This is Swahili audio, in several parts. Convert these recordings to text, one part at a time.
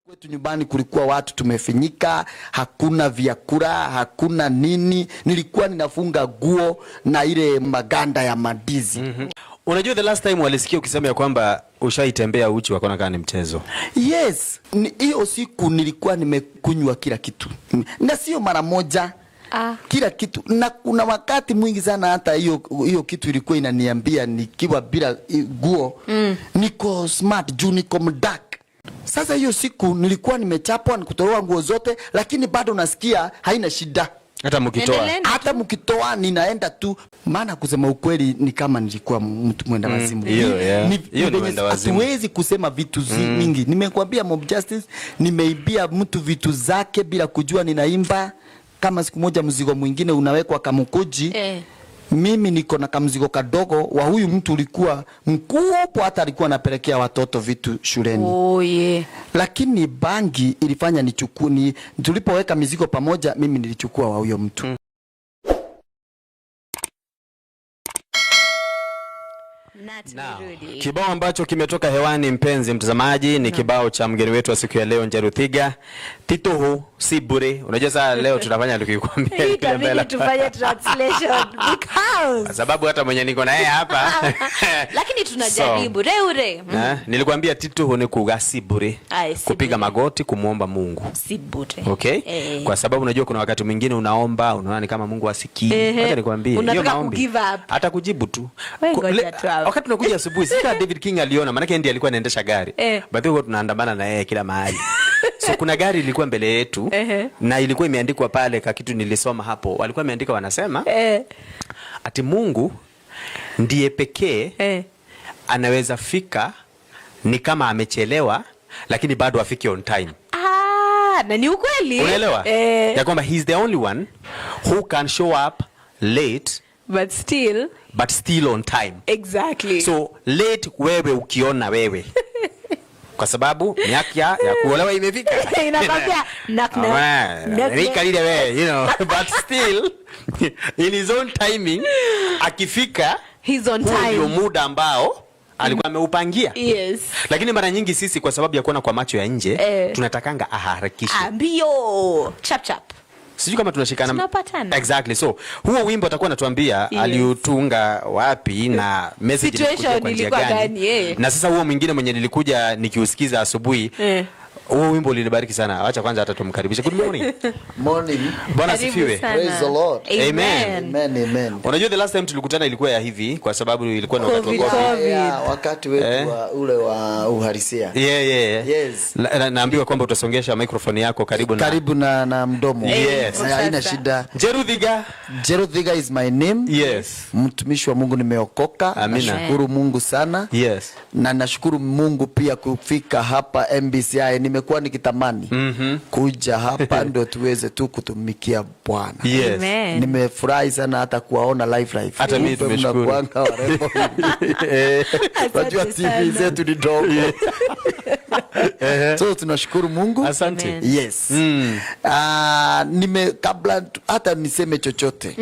Kwetu nyumbani kulikuwa watu tumefinyika, hakuna vyakula, hakuna nini. Nilikuwa ninafunga guo na ile maganda ya mandizi. Unajua the last time walisikia ukisema ya kwamba ushaitembea uchi wakaona kama ni mchezo. Yes, hiyo siku nilikuwa nimekunywa kila kitu, na sio mara moja. Kila kitu, na kuna wakati mwingi sana hata hiyo kitu ilikuwa inaniambia nikiwa bila guo niko smart juu niko mdark. Sasa hiyo siku nilikuwa nimechapwa nikutolewa nguo zote, lakini bado nasikia haina shida. Hata mkitoa. Endeleni. Hata mkitoa ninaenda tu, maana kusema ukweli ni kama nilikuwa mtu mwenda wazimu. Hiyo, yeah. Hiyo ni Venye mwenda wazimu. Hatuwezi kusema vitu mingi. Nimekwambia Mob Justice, nimeibia mtu vitu zake bila kujua ninaimba. Kama siku moja mzigo mwingine unawekwa kamkuji Mimi niko na kamzigo kadogo wa huyu mtu ulikuwa mkubwa, hata alikuwa anapelekea watoto vitu shuleni. Oh, yeah. Lakini bangi ilifanya nichukue, tulipoweka mizigo pamoja, mimi nilichukua wa huyo mtu. Na tumerudi. Kibao ambacho kimetoka hewani, mpenzi mtazamaji, ni kibao cha mgeni wetu wa siku ya leo, Njeruthiga Tituhu si bure. Unajua sasa leo tunafanya tukikwambia Hii kile itabidi mbele. tufanye translation because Kwa sababu hata mwenye niko na yeye hapa. lakini tunajaribu reure. Nilikwambia Tituhu ni kuga si bure. Aye, si Kupiga bure. magoti kumuomba Mungu. Si bure. Okay? Kwa sababu unajua kuna wakati mwingine unaomba unaona ni kama Mungu asikii. Acha nikwambie, hiyo Unataka maombi ku give up. hata kujibu tu. Wewe ngoja tu hapo. Wakati tunakuja asubuhi, sika David King aliona, maana yake ndiye alikuwa anaendesha gari. But huwa tunaandamana na yeye kila mahali. So kuna gari ilikuwa mbele yetu na ilikuwa imeandikwa pale ka kitu nilisoma hapo. Walikuwa wameandika wanasema ati Mungu ndiye pekee anaweza fika ni kama amechelewa lakini bado afike on time. Na ni ukweli. Unaelewa? Ya kwamba he's the only one who can show up late But still but still on time. Exactly. So late wewe ukiona wewe. Kwa sababu miaka ya kuolewa imefika. Inakwambia knock knock. Knock, knock. Rika lile wewe, you know, but still in his own timing akifika He's on huo time. ndio muda ambao alikuwa ameupangia. Yes. Lakini mara nyingi sisi kwa sababu ya kuona kwa macho ya nje tunatakanga aharakishe. Mbio. Chap chap. Sijui kama tunashikana. Tunapatana. Exactly. So huo wimbo atakuwa anatuambia aliutunga wapi na message ilikuja Situation kwa njia ilikuwa gani. gani, Na sasa huo mwingine mwenye nilikuja nikiusikiza asubuhi, huo wimbo ulinibariki sana. Acha kwanza hata tumkaribishe. Good morning. Morning. Bwana Karibu asifiwe. sana. Praise the Lord. Amen. Amen, amen. Unajua the last time tulikutana ilikuwa ya hivi kwa sababu ilikuwa ni wakati wa Covid. COVID. Yeah, wakati wetu wa ule wa uhalisia. Yeah, yeah, yeah. Yes. Naambiwa kwamba utasongesha microphone yako karibu na Karibu na mdomo. Yes. Haina Sasa. shida. Njeruthiga. Njeruthiga is my name. Yes. Mtumishi wa Mungu, nimeokoka. Amina. Nashukuru Mungu sana. Yes. Na nashukuru Mungu pia kufika hapa MBCI. Nimekuwa nikitamani kuja hapa ndio tuweze tu kutumikia Bwana. Yes. Amen. Nimefurahi sana hata kuwaona live live. Hata mimi Kumbe tumeshukuru. mnakuanga warembo. Unajua Asante TV sana. zetu ni ndogo. So tunashukuru Mungu. Asante. Amen. Yes. Kabla hata niseme chochote,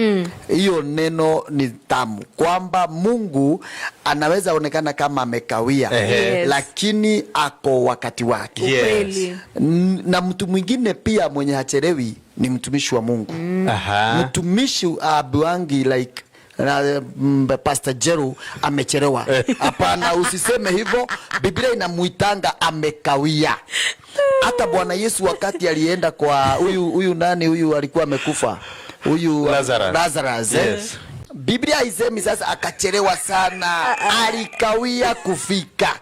hiyo neno ni tamu kwamba Mungu anaweza onekana kama amekawia, Yes. lakini ako wakati wake. Yes. Kweli. Na mtu mwingine pia mwenye hachelewi ni mtumishi wa Mungu. Mtumishi abiwangi like Pastor Jeru amechelewa. Hapana, usiseme hivyo. Biblia inamuitanga amekawia. Hata Bwana Yesu wakati alienda kwa huyu nani huyu alikuwa amekufa. Huyu Lazarus. Lazarus, Yes. Biblia haisemi sasa akachelewa sana, alikawia kufika.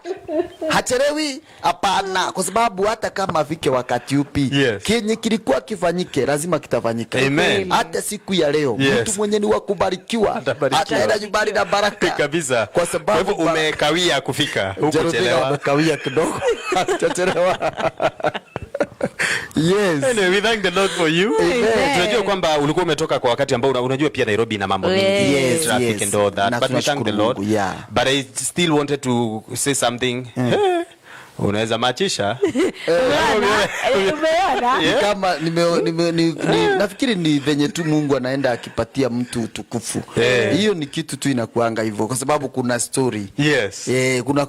Hachelewi? Hapana, kwa sababu hata kama afike wakati upi, Yes. kenye kilikuwa kifanyike lazima kitafanyika. Amen. Hata siku ya leo Yes. mtu mwenye ni wa kubarikiwa Atabarikiwa. ataenda nyumbani na baraka Kabisa. Kwa sababu Kwa hivyo umekawia kufika, hukuchelewa. Umekawia kidogo. Hatujachelewa. Yes. Anyway, we thank the Lord for you. Amen. Tunajua kwamba ulikuwa umetoka kwa wakati ambao unajua pia Nairobi ina mambo mingi, Yes, traffic yes. and all that. Na But we thank the tunashukuru Lord. Mungu, yeah. But I still wanted to say something. Unaweza machisha. Umeona? Ni kama nafikiri ni venye tu Mungu anaenda akipatia mtu utukufu. Hiyo ni kitu tu inakuanga hivyo kwa sababu kuna story. Yes. Kuna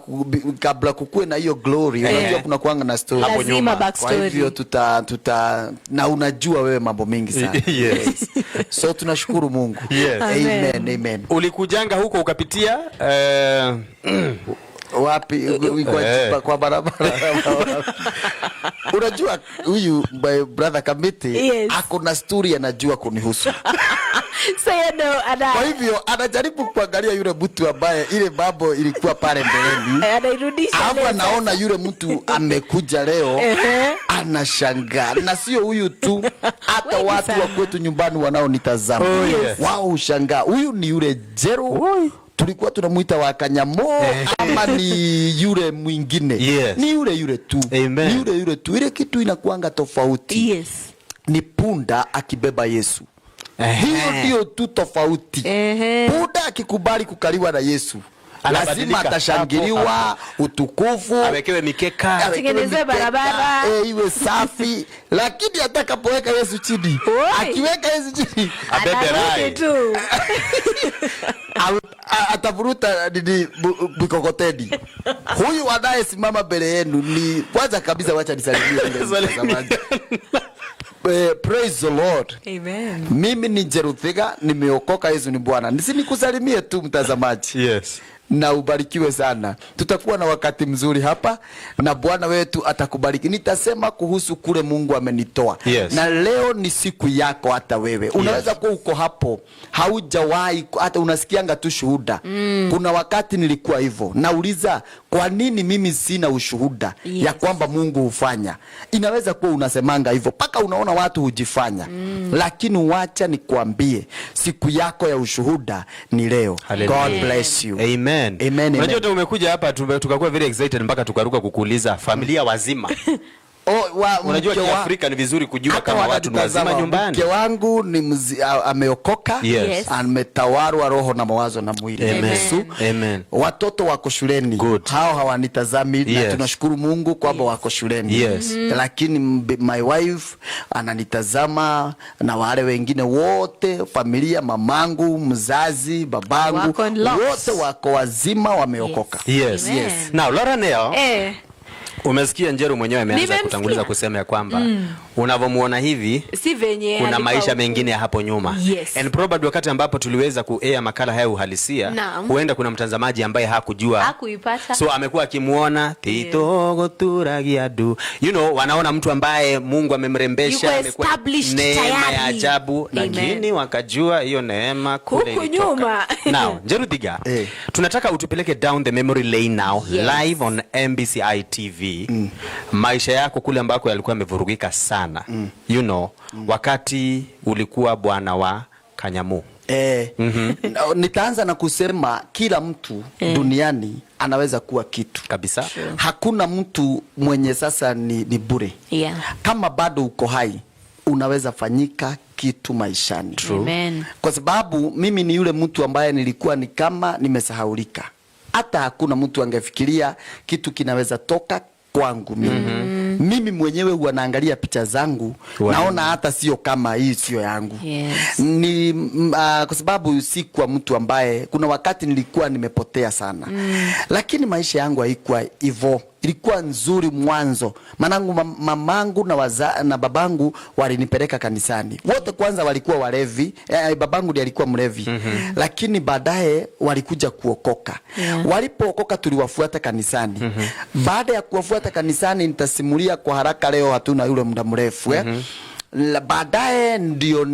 kabla kukue na hiyo glory, unajua kuna kuanga na story. Hapo Lazima nyuma. backstory. Kwa hivyo tuta na unajua wewe mambo mengi sana. Yes. So tunashukuru Mungu. Yes. Amen, amen. Ulikujanga huko ukapitia Wapi kwa barabara. Unajua huyu my brother Kamiti, Yes. ako na story anajua kunihusu. So you know, Kwa hivyo anajaribu kuangalia yule mtu ambaye ile mambo ilikuwa pale mbeleni. Anairudisha Hapo leo. anaona yule mtu amekuja leo, anashangaa. Na sio huyu tu, hata Wengi watu wa sana. kwetu nyumbani wanaonitazama. Oh, yes. Wao hushangaa. Huyu ni yule Jeru tulikuwa tunamuita wa Kanyamo ama ni yule mwingine? Yes. Ni yule yule tu. Amen. Ni yule yule tu. Ile kitu inakuanga tofauti. Yes. Ni punda akibeba Yesu. Hiyo ndio tu tofauti. Punda akikubali kukaliwa na Yesu, Anabadilika. lazima atashangiliwa, Hapo, utukufu, awekewe mikeka, awekewe Tengenezewe mikeka, barabara. Iwe safi. Lakini atakapoweka Yesu chini, Oi. akiweka Yesu chini, Abebe Anarudi rai. tu. Atavuruta nini mikokoteni. Huyu anayesimama mbele yenu ni kwanza kabisa, wacha nisalimie yule mtazamaji. Praise the Lord. Amen. Mimi ni Njeru Thiga, nimeokoka, Yesu ni Bwana. Nikusalimie tu mtazamaji. Yes. Na ubarikiwe sana. Tutakuwa na wakati mzuri hapa na Bwana wetu atakubariki. Nitasema kuhusu kule Mungu amenitoa. Yes. Na leo ni siku yako hata wewe. Unaweza kuwa uko hapo, haujawahi hata unasikianga tu shuhuda. Kuna wakati nilikuwa hivyo. Nauliza kwa nini mimi sina ushuhuda Yes. ya kwamba Mungu hufanya. Inaweza kuwa unasemanga hivyo mpaka unaona watu hujifanya. Lakini wacha nikwambie, siku yako ya ushuhuda ni leo. Hallelujah. God bless you. Amen. Amen, amen. Unajua hata umekuja hapa tukakuwa very excited mpaka tukaruka kukuuliza familia wazima. Oh, Unajua mke Kiafrika ni vizuri kujua hata kama watu ni wazima wanatutazama, nyumbani. Mke wangu ni ameokoka, Yes. Yes. Ametawarwa roho na mawazo na mwili. Amen. Yesu. Amen. Watoto wako shuleni. Good. Hao hawanitazami Yes. na tunashukuru Mungu kwamba wako shuleni. Yes. Lakini my wife ananitazama na wale wengine wote, familia, mamangu, mzazi, babangu, Wako in locks. wote wako wazima wameokoka. Yes. Amen. Yes. Now Laura Neo, umesikia Njeru mwenyewe ameanza Nimemsikia. kutanguliza kusema ya kwamba unavyomuona hivi si venye kuna alikuwa maisha huku. mengine ya hapo nyuma. Yes. And probably wakati ambapo tuliweza ku-air makala haya uhalisia, Naam. huenda kuna mtazamaji ambaye hakujua, Hakuipata. so amekuwa akimuona Tito Turagiadu, you know, wanaona mtu ambaye Mungu amemrembesha, Yuko amekuwa established neema ya tayari. ajabu, Amen. lakini wakajua hiyo neema kule Huku ilitoka. nyuma. Now, Njeru Thiga, tunataka utupeleke down the memory lane now, Yes. live on MBCI TV. Maisha yako kule ambako yalikuwa yamevurugika sana, you know, wakati ulikuwa bwana wa Kanyamu. Nitaanza na kusema kila mtu duniani anaweza kuwa kitu Kabisa. Hakuna mtu mwenye sasa ni bure. Kama bado uko hai unaweza fanyika kitu maishani. True. Amen. Kwa sababu mimi ni yule mtu ambaye nilikuwa ni kama nimesahaulika. Hata hakuna mtu angefikiria kitu kinaweza toka kwangu mimi. Mimi mwenyewe huwa naangalia picha zangu, naona hata sio kama hii sio yangu. Yes. Kwa sababu si kwa mtu ambaye kuna wakati nilikuwa nimepotea sana. Lakini maisha yangu haikuwa hivyo. Ilikuwa nzuri mwanzo. Manangu mamangu na babangu walinipeleka kanisani. Wote kwanza walikuwa walevi. Babangu ndiye alikuwa mlevi. Lakini baadaye walikuja kuokoka. Walipookoka tuliwafuata kanisani. Baada ya kuwafuata kanisani, nitasimulia kwa haraka leo, hatuna yule muda mrefu. Baadaye ndio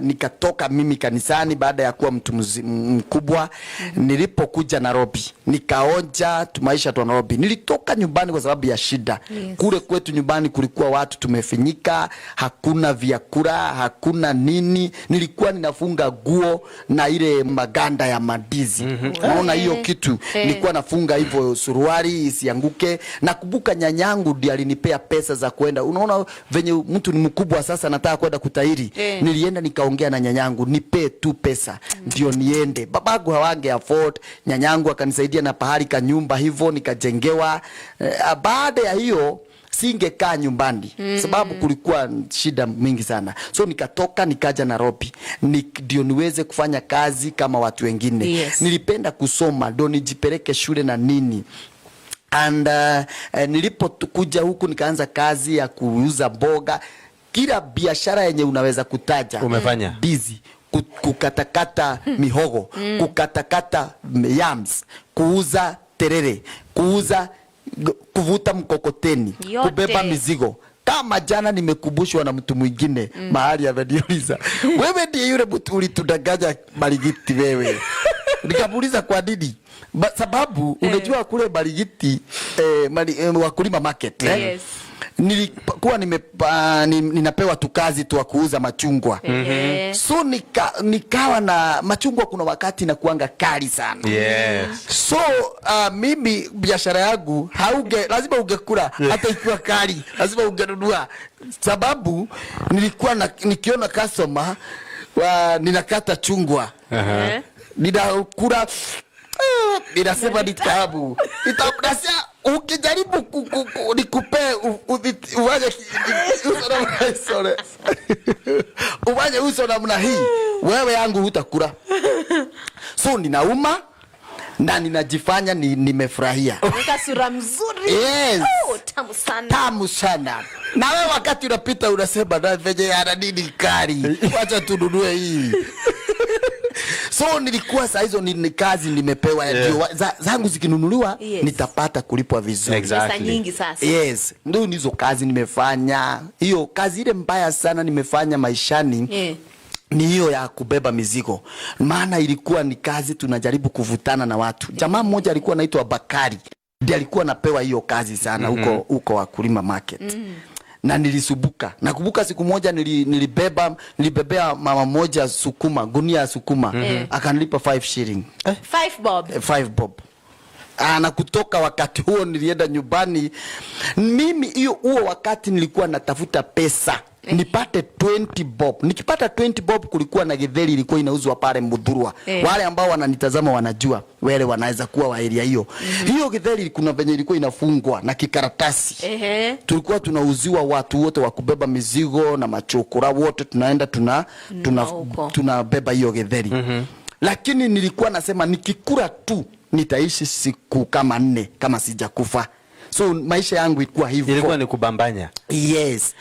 nikatoka mimi kanisani baada ya kuwa mtu mkubwa. Nilipokuja Nairobi nikaonja maisha tu Nairobi. Nilitoka nyumbani kwa sababu ya shida. Yes. Kule kwetu nyumbani kulikuwa watu tumefinyika, hakuna vyakula, hakuna nini. Nilikuwa ninafunga guo na ile maganda ya mandizi. Unaona hiyo kitu? Nilikuwa nafunga hivyo suruali isianguke. Nakumbuka nyanyangu ndiye alinipea pesa za kwenda. Unaona venye mtu ni mkubwa mkubwa sasa nataka kwenda kutairi, nilienda nikaongea na nyanyangu, nipe tu pesa ndio niende. Babangu hawange afford, nyanyangu akanisaidia na pahali ka nyumba hivyo nikajengewa. Baada ya hiyo singekaa nyumbani sababu kulikuwa shida mingi sana, so nikatoka nikaja Nairobi ndio niweze kufanya kazi kama watu wengine. Nilipenda kusoma ndio nijipeleke shule na nini. And nilipokuja huku nikaanza kazi ya kuuza mboga, kila biashara yenye unaweza kutaja Umefanya. Busy kukatakata mihogo, kukatakata yams, kuuza terere, kuuza kuvuta mkokoteni, Yote. kubeba mizigo. Kama jana nimekumbushwa na mtu mwingine mahali ameniuliza, wewe ndiye yule mtu ulitudanganya Marigiti wewe. Nikamuuliza kwa nini? Sababu unajua kule Marigiti, Wakulima Market, Nilikuwa ninapewa tu kazi tu kuuza machungwa. So nikawa na machungwa, kuna wakati nakuanga kali sana. So mimi biashara yangu lazima ungekula hata ikiwa kali, lazima ungenunua. Sababu nilikuwa nikiona customer ninakata chungwa. Ninakula, ninasema ni tamu. Nitasema ukijaribu nikupe ufanye uso namna hii, sorry. Ufanye uso namna hii, wewe yangu hutakula. So ninauma na ninajifanya nimefurahia. Weka sura mzuri. Oh, tamu sana. Tamu sana. Na wewe wakati unapita unasema na venye ana nini kali, wacha tununue hii. So nilikuwa saa hizo ni kazi nimepewa, ndio zangu zikinunuliwa, nitapata kulipwa vizuri. Pesa nyingi sasa. Yes, ndio hizo kazi nimefanya. Hiyo kazi ile mbaya sana nimefanya maishani. Ni hiyo ya kubeba mizigo. Maana ilikuwa ni kazi tunajaribu kuvutana na watu. Jamaa mmoja alikuwa anaitwa Bakari. Ndiye alikuwa anapewa hiyo kazi sana huko Wakulima Market. Na nilisubuka. Nakumbuka siku moja nilibebea mama moja sukuma, gunia ya sukuma. Akanilipa 5 shilling. 5 bob. 5 bob. Na kutoka wakati huo nilienda nyumbani. Mimi huo wakati nilikuwa natafuta pesa nipate 20 bob. Nikipata 20 bob kulikuwa na githeri ilikuwa inauzwa pale Muthurwa. Wale ambao wananitazama wanajua, wale wanaweza kuwa wa area hiyo. Hiyo githeri kuna venye ilikuwa inafungwa na kikaratasi. Tulikuwa tunauziwa watu wote wa kubeba mizigo na machokora wote, tunaenda tunabeba hiyo githeri. Lakini nilikuwa nasema nikikula tu nitaishi siku kama 4 kama sijakufa. So maisha yangu ilikuwa hivyo. Ilikuwa ni kubambanya. Yes.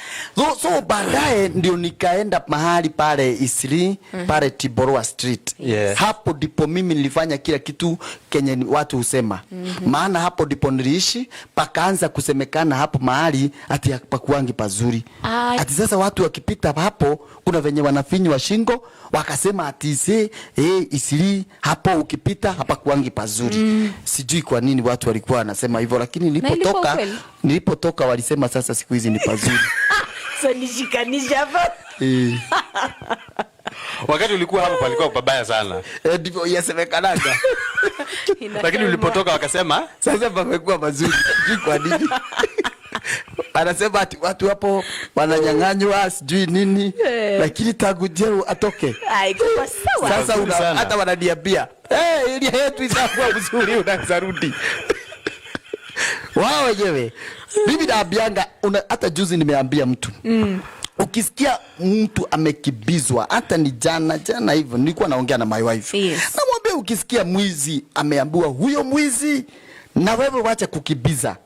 So baadaye ndio nikaenda mahali pale Isli, pale Tiborwa Street. Hapo ndipo mimi nilifanya kila kitu kenye watu husema. Maana hapo ndipo niliishi, pakaanza kusemekana hapo mahali ati hapakuangi pazuri. Ati sasa watu wakipita hapo kuna venye wanafinywa shingo, wakasema ati Isli hapo ukipita hapakuangi pazuri. Sijui kwa nini watu walikuwa wanasema hivyo, lakini nilipotoka walisema sasa siku hizi ni pazuri. So nishikanisha hapa. Wakati ulikuwa hapo palikuwa pabaya sana. Ndivyo yasemekanaga. Lakini ulipotoka wakasema sasa pamekuwa pazuri. Sijui kwa nini. Anasema ati watu hapo wananyang'anywa sijui nini, lakini tangu Jeru atoke. Ai, kwa sawa. Sasa hata wananiambia, area yetu itakuwa mzuri unaweza rudi. Wao wenyewe. Mimi naambianga, hata juzi nimeambia mtu. Ukisikia mtu amekibizwa, hata ni jana hivyo nilikuwa naongea na my wife. Namwambia ukisikia mwizi ameambiwa huyo mwizi, na wewe wacha kukibiza.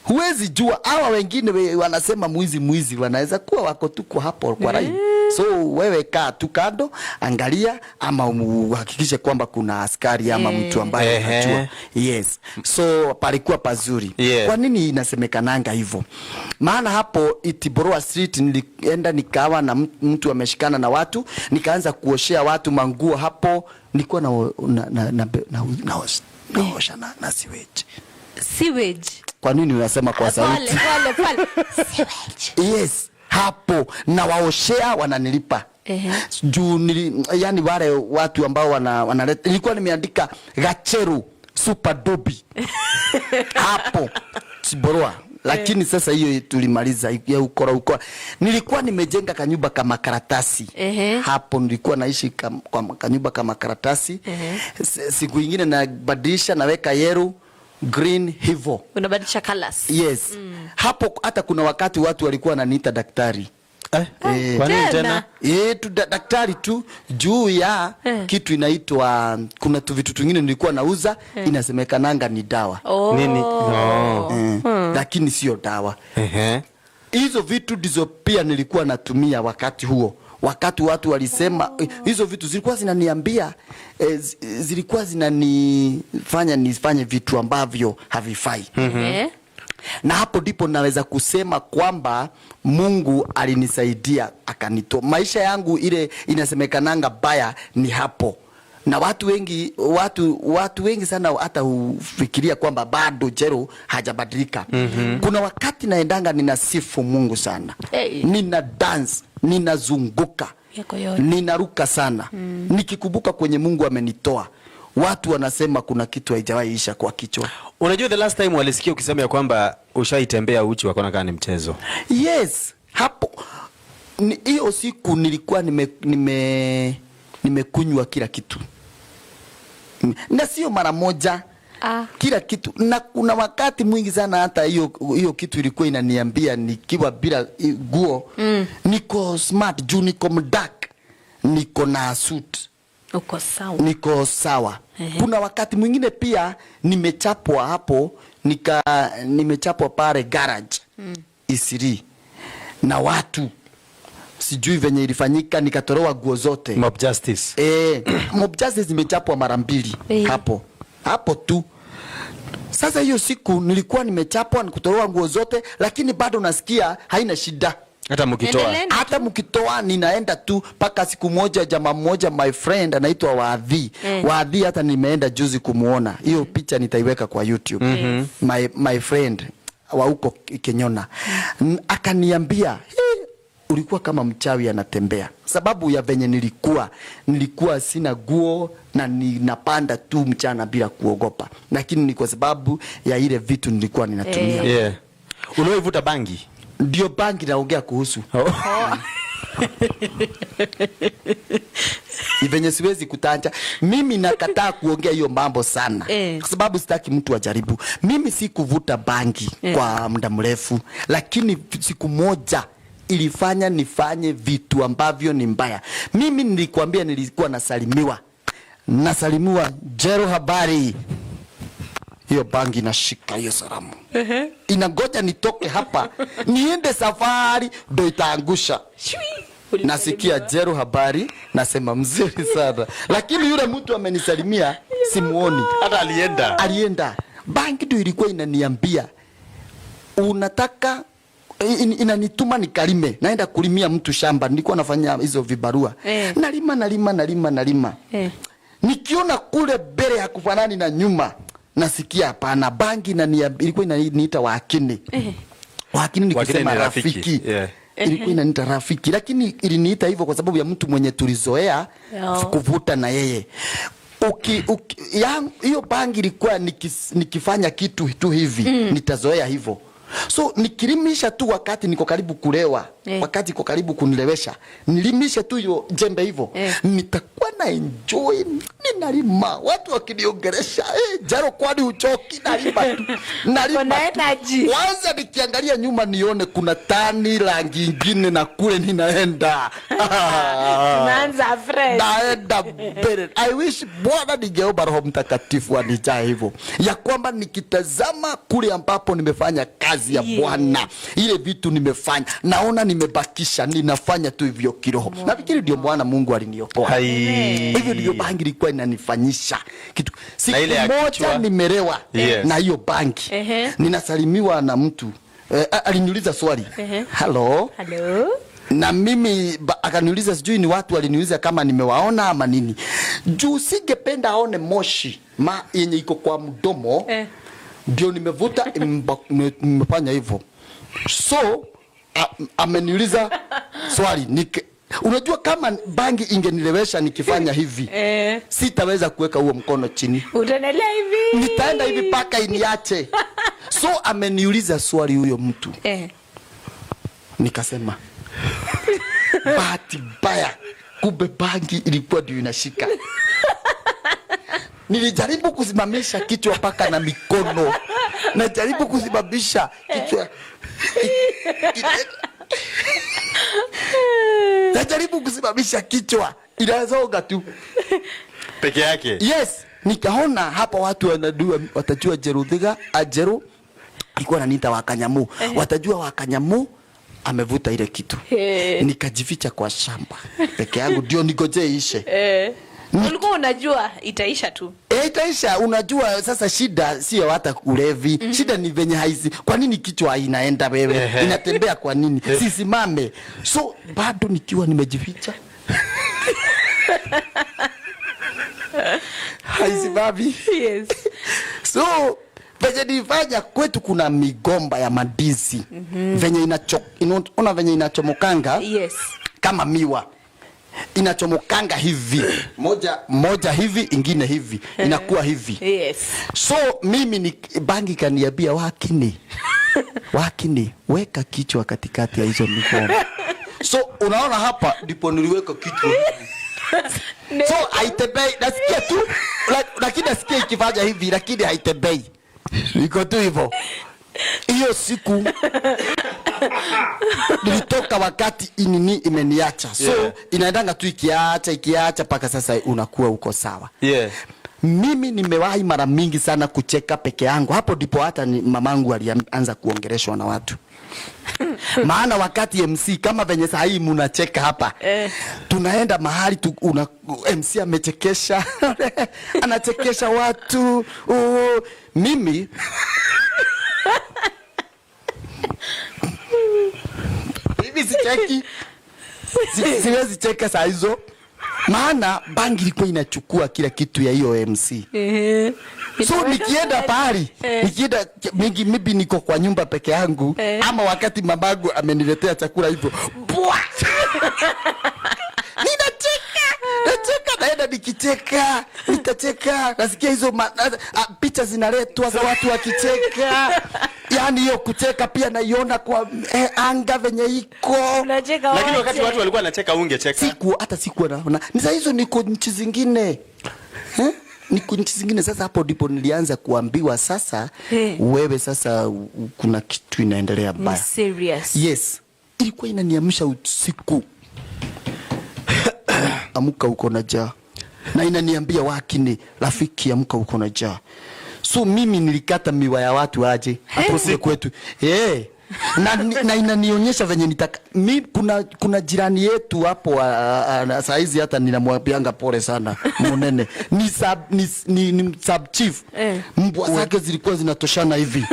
Huwezi jua hawa wengine wanasema mwizi mwizi, wanaweza kuwa wako tu kwa hapo kwa line. So wewe kaa tu kando, angalia ama uhakikishe kwamba kuna askari ama mtu ambaye anajua. Yes. So palikuwa pazuri. Kwa nini inasemekananga hivyo? Maana hapo Itiborwa Street nilienda nikawa na mtu ameshikana na watu, nikaanza kuoshea watu manguo hapo, nilikuwa naosha na sewage. Sewage. Kwa nini unasema kwa sauti? Pale. Sewage. Yes, hapo na waoshea wananilipa. Juu yani wale watu ambao wanaleta, nilikuwa nimeandika Gacheru Super Dobi hapo Chiborwa. Lakini sasa hiyo tulimaliza ya ukora ukora. Nilikuwa nimejenga kanyumba kama karatasi. Hapo nilikuwa naishi kwa kanyumba kama karatasi. Siku ingine nabadilisha, naweka yellow, green hivo. Unabadilisha colors. Yes. Hapo hata kuna wakati watu walikuwa wananiita daktari. Kwa nini tena? Tu daktari tu juu ya kitu inaitwa, kuna tu vitu tungine nilikuwa nauza, inasemekananga ni dawa. Nini? No. Lakini sio dawa. Hizo vitu ndizo pia nilikuwa natumia wakati huo. Wakati watu walisema hizo vitu zilikuwa zinaniambia, zilikuwa zinanifanya nifanye vitu ambavyo havifai. Na hapo ndipo naweza kusema kwamba Mungu alinisaidia akanitoa. Maisha yangu ile inasemekananga baya ni hapo. Na watu wengi sana hata hufikiria kwamba bado Jero hajabadilika. Kuna wakati naendanga ninasifu Mungu sana. Nina dance, ninazunguka, ninaruka sana. Nikikumbuka kwenye Mungu amenitoa. Watu wanasema kuna kitu haijawahi isha kwa kichwa. Unajua the last time walisikia ukisema ya kwamba ushaitembea uchi wakaona kama ni mchezo. Yes, hapo hiyo siku nilikuwa nimekunywa kila kitu. Na sio mara moja. Kila kitu. Na kuna wakati mwingi sana hata hiyo kitu ilikuwa inaniambia nikiwa bila nguo, niko smart juu niko mdark, niko na suit. Uko sawa. Niko sawa. Kuna wakati mwingine pia nimechapwa hapo, nimechapwa pale garage. Isiri. Na watu sijui venye ilifanyika, nikatolewa nguo zote. Mob justice. Mob justice nimechapwa mara mbili hapo. Hapo tu. Sasa hiyo siku nilikuwa nimechapwa nikutolewa nguo zote, lakini bado nasikia haina shida. Hata mkitoa. Hata mkitoa ninaenda tu. Paka siku moja jamaa mmoja my friend anaitwa Waadhi. Waadhi hata nimeenda juzi kumuona. Hiyo picha nitaiweka kwa YouTube. My friend wa huko Kenyona. Akaniambia, ulikuwa kama mchawi anatembea. Sababu ya venye nilikuwa sina guo na ninapanda tu mchana bila kuogopa. Lakini ni kwa sababu ya ile vitu nilikuwa ninatumia. Uliwahi bangi? Ndio bangi naongea kuhusu. Venye siwezi kutanja. Mimi nakataa kuongea hiyo mambo sana. Kwa sababu sitaki mtu ajaribu. Mimi sikuvuta bangi kwa muda mrefu, lakini siku moja ilifanya nifanye vitu ambavyo ni mbaya. Mimi nilikwambia nilikuwa nasalimiwa. Nasalimiwa Jero habari. Hiyo bangi inashika hiyo salamu. Inangoja nitoke hapa niende safari ndo itaangusha. Nasikia Jero habari, nasema mzuri sana. Lakini yule mtu amenisalimia simuoni. Hata alienda. Alienda. Bangi ndio ilikuwa inaniambia unataka, inanituma nikalime. Naenda kulimia mtu shamba. Nilikuwa nafanya hizo vibarua. Nalima nalima nalima nalima. Nikiona kule mbele hakufanani na nyuma, nasikia hapana. Bangi ilikuwa inaniita wakini. Wakini ni kusema rafiki. Ilikuwa inaniita rafiki, lakini iliniita hivyo kwa sababu ya mtu mwenye tulizoea kuvuta na yeye. Hiyo bangi ilikuwa nikifanya kitu tu hivi, nitazoea hivyo. So nikilimisha tu wakati niko karibu kulewa, wakati niko karibu kunilewesha, nilimisha tu hiyo jembe hivyo, nitakuwa na enjoy, ninalima. Watu wakiniongelesha, Jero kwani uchoki? Nalima tu. Nalima tu. Kwanza nikiangalia nyuma nione kuna tani rangi nyingine na kule ninaenda. Tunaanza fresh. Naenda mbele. I wish Bwana ningeomba Roho Mtakatifu anijae hivyo. Ya kwamba nikitazama kule ambapo nimefanya kazi ya Bwana, ile vitu nimefanya, naona nimebakisha, ninafanya tu hivyo kiroho. Nafikiri ndio Bwana Mungu aliniokoa. Hivyo ndio bangi ilikuwa inanifanyisha kitu. Siku moja nimelewa na hiyo bangi. Ninasalimiwa na mtu, aliniuliza swali. Hello. Hello. Na mimi akaniuliza, sijui ni watu waliniuliza kama nimewaona ama nini. Juu singependa aone moshi ma yenye iko kwa mdomo. Ndio nimevuta, nimefanya hivyo. So ameniuliza swali, Unajua kama bangi ingenilewesha nikifanya hivi, sitaweza kuweka huo mkono chini. Utaendelea hivi. Nitaenda hivi paka iniache. So ameniuliza swali huyo mtu. Nikasema bahati mbaya, kumbe bangi ilikuwa ndio inashika. Nilijaribu kusimamisha kichwa paka na mikono. Najaribu kusimamisha kichwa. Najaribu kusimamisha kichwa. Inasonga tu. Peke yake. Yes, nikaona hapa watu wanajua, watajua Jeruthiga, Ajeru alikuwa ananiita Wakanyamu. Watajua Wakanyamu amevuta ile kitu. Nikajificha kwa shamba peke yangu ndio nigojee ishe. Ulikuwa unajua itaisha tu. Itaisha. Unajua sasa shida sio hata ulevi. Shida ni venye haisi. Kwa nini kichwa inaenda wewe? Inatembea kwa nini? Sisimame. So bado nikiwa nimejificha. Haisimami. Yes. So venye nilifanya, kwetu kuna migomba ya mandizi. Venye ona venye inachomokanga. Yes. Kama miwa. Inachomokanga hivi. Moja hivi, ingine hivi. Inakuwa hivi. Yes. So mimi ni bangi kaniambia wakini weka kichwa katikati ya hizo migomba. So unaona hapa ndipo niliweka kichwa. So haitembei, nasikia tu, lakini nasikia ikifanya hivi, lakini haitembei. Iko tu hivyo. Hiyo siku nilitoka wakati inini imeniacha. So inaendanga tu ikiacha paka sasa unakuwa uko sawa. Mimi nimewahi mara mingi sana kucheka peke yangu. Hapo ndipo hata mamangu alianza kuongeleshwa na watu. Maana wakati MC kama venye saa hii mnacheka hapa. Tunaenda mahali MC amechekesha. Anachekesha watu. Mimi mimi sicheki. Siwezi cheka saa hizo. Maana bangi ilikuwa inachukua kila kitu ya hiyo MC. So nikienda pahali, nikienda mingi, maybe niko kwa nyumba peke yangu, ama wakati mamangu ameniletea chakula hivyo, bwa! Ninacheka, nacheka, naenda nikicheka, nitacheka, nasikia hizo picha zinaletwa za watu wakicheka. Yaani hiyo kucheka pia naiona kwa anga venye iko. Unacheka Lakini wote. wakati watu walikuwa wanacheka ungecheka. Siku hata sikuwa naona. Ni saa hizo niko nchi zingine. Niko nchi zingine. Sasa hapo ndipo nilianza kuambiwa sasa, wewe sasa kuna kitu inaendelea Ni mbaya. serious. Yes. Ilikuwa inaniamsha usiku. Amka uko na njaa. Na inaniambia wakini, rafiki amka uko na njaa. So mimi nilikata miwa ya watu aje hapo kule kwetu. Na inanionyesha venye nitaka. Mi, kuna jirani yetu hapo, saa hizi hata ninamwambianga pole sana munene. Ni sub chief. Mbwa zake zilikuwa zinatoshana hivi.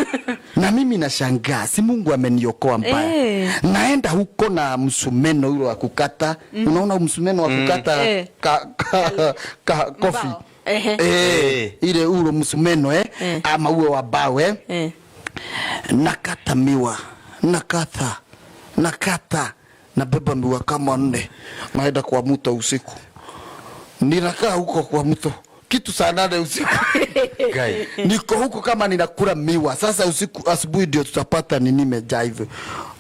Na mimi nashangaa, si Mungu ameniokoa mbaya. Naenda huko na msumeno ule wa kukata. Unaona msumeno wa kukata coffee. Ile ule msumeno ama uwe wa bao Nakata miwa, nakata, nabeba miwa kama 4, naenda kwa mto usiku. Ninakaa huko kwa mto kitu saa 8 usiku. Niko huko kama ninakula miwa. Sasa usiku asubuhi ndio tutapata nini imejaa hivyo.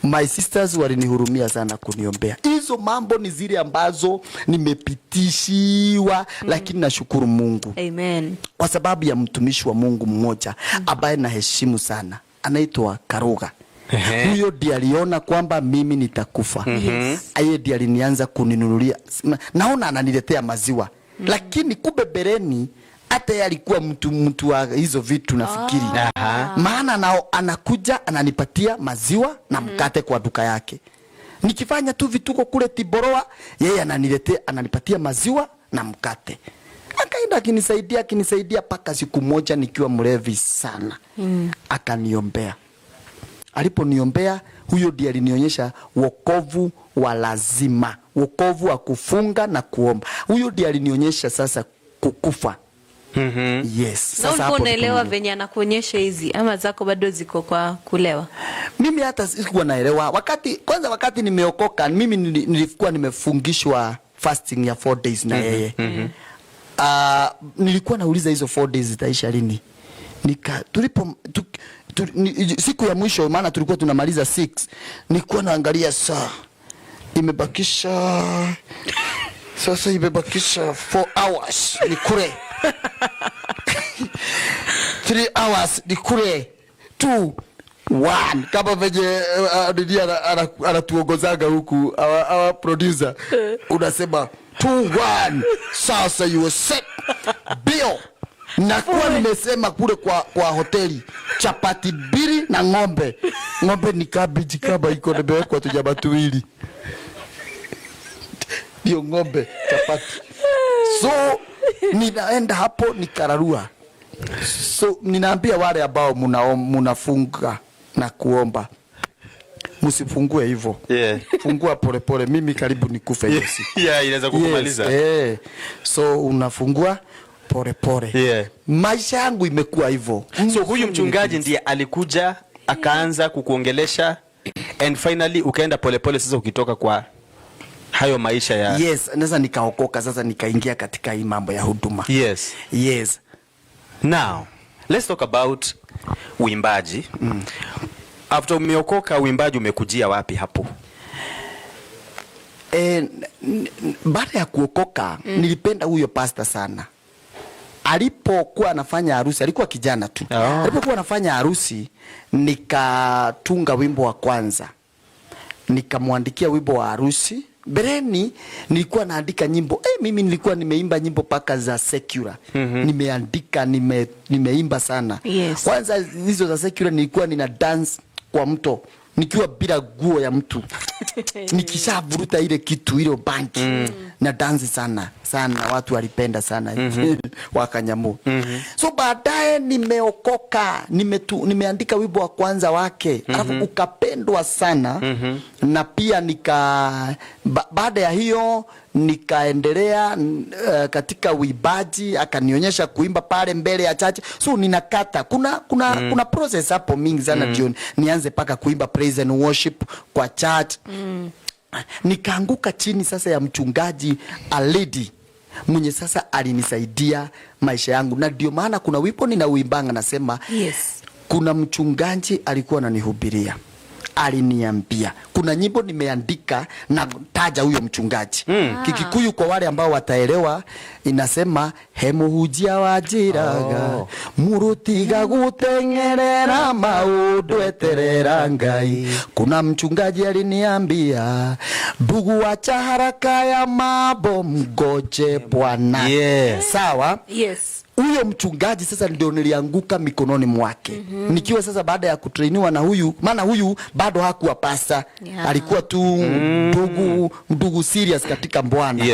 My sisters walinihurumia sana kuniombea. Hizo mambo ni zile ambazo nimepitishiwa, lakini nashukuru Mungu. Amen. Kwa sababu ya mtumishi wa Mungu mmoja ambaye naheshimu sana, anaitwa Karuga. Huyo ndiye aliona kwamba mimi nitakufa. Yes. Yeye ndiye alinianza kuninunulia. Naona ananiletea maziwa. Lakini kumbe bereni hata yeye alikuwa mtu wa hizo vitu nafikiri. Maana nao anakuja ananipatia maziwa na mkate kwa duka yake. Nikifanya tu vituko kule Tiboroa, yeye ananiletea, ananipatia maziwa na mkate. Akaenda akinisaidia paka siku moja nikiwa mlevi sana. Akaniombea. Aliponiombea, huyo ndiye alinionyesha wokovu wa lazima, wokovu wa kufunga na kuomba. Huyo ndiye alinionyesha sasa kukufa. Yes. Na ulikuwa hapo unaelewa ndipo venye anakuonyesha hizi ama zako bado ziko kwa kulewa? Mimi hata sikuwa naelewa. Wakati kwanza nimeokoka, mimi nilikuwa nimefungishwa fasting ya 4 days na yeye. Nilikuwa nauliza hizo 4 days zitaisha lini? Siku ya mwisho, maana tulikuwa tunamaliza 6, nilikuwa naangalia saa. Imebakisha sasa, imebakisha 4 hours nikule. 3 hours nikule. 2 1, kama venye Didia anatuongozaga huku, our producer, unasema 2 1, sasa you are set bill. Na kuwa nimesema kule kwa hoteli chapati 2 na ng'ombe. Ng'ombe ni cabbage kama iko nimewekwa tu nyama tuwili. Ndio ng'ombe chapati. So ninaenda hapo nikararua. So ninaambia wale ambao munafunga na kuomba, msifungue hivyo. Fungua pole pole, mimi karibu nikufe hiyo siku. Yeah, inaweza kukumaliza. Yes, So unafungua pole pole. Maisha yangu imekuwa hivyo. So huyu mchungaji ndiye alikuja akaanza kukuongelesha and finally ukaenda pole pole sasa ukitoka kwa hayo maisha ya Yes, sasa nikaokoka, sasa nikaingia katika hii mambo ya huduma. Yes. Yes. Now, let's talk about uimbaji. After umeokoka, uimbaji umekujia wapi hapo? Baada ya kuokoka, nilipenda huyo pastor sana. Alipokuwa anafanya harusi, alikuwa kijana tu. Alipokuwa anafanya harusi, nikatunga wimbo wa kwanza. Nikamwandikia wimbo wa harusi. Bereni nilikuwa naandika nyimbo. Mimi nilikuwa nimeimba nyimbo paka za secular. Nimeandika, nimeimba sana. Kwanza hizo za secular nilikuwa nina dance kwa mto nikiwa bila guo ya mtu. Nikishavuruta ile kitu, ile banki. Na dance sana sana, watu walipenda sana. Wakanyamu. So baadaye nimeokoka, nimeandika wimbo wa kwanza wake. Alafu ukapendwa sana. Na pia baada ya hiyo nikaendelea katika uimbaji, akanionyesha kuimba pale mbele ya church. So ninakata kuna process hapo mingi sana ndio nianze paka kuimba praise and worship kwa church. Nikaanguka chini sasa ya mchungaji a lady mwenye sasa alinisaidia maisha yangu, na ndio maana kuna wimbo ninauimbanga nasema, kuna mchungaji alikuwa ananihubiria, aliniambia kuna nyimbo nimeandika na taja huyo mchungaji. Kikikuyu kwa wale ambao wataelewa inasema hemuhujia wajiraga murutiga gutengerera maundu eterera Ngai. Kuna mchungaji aliniambia ndugu wacha haraka ya mambo mgoje Bwana. Sawa? Huyo mchungaji sasa ndio nilianguka mikononi mwake. Nikiwa sasa baada ya kutrainiwa na huyu, maana huyu bado hakuwa pastor. Alikuwa tu ndugu serious katika Bwana.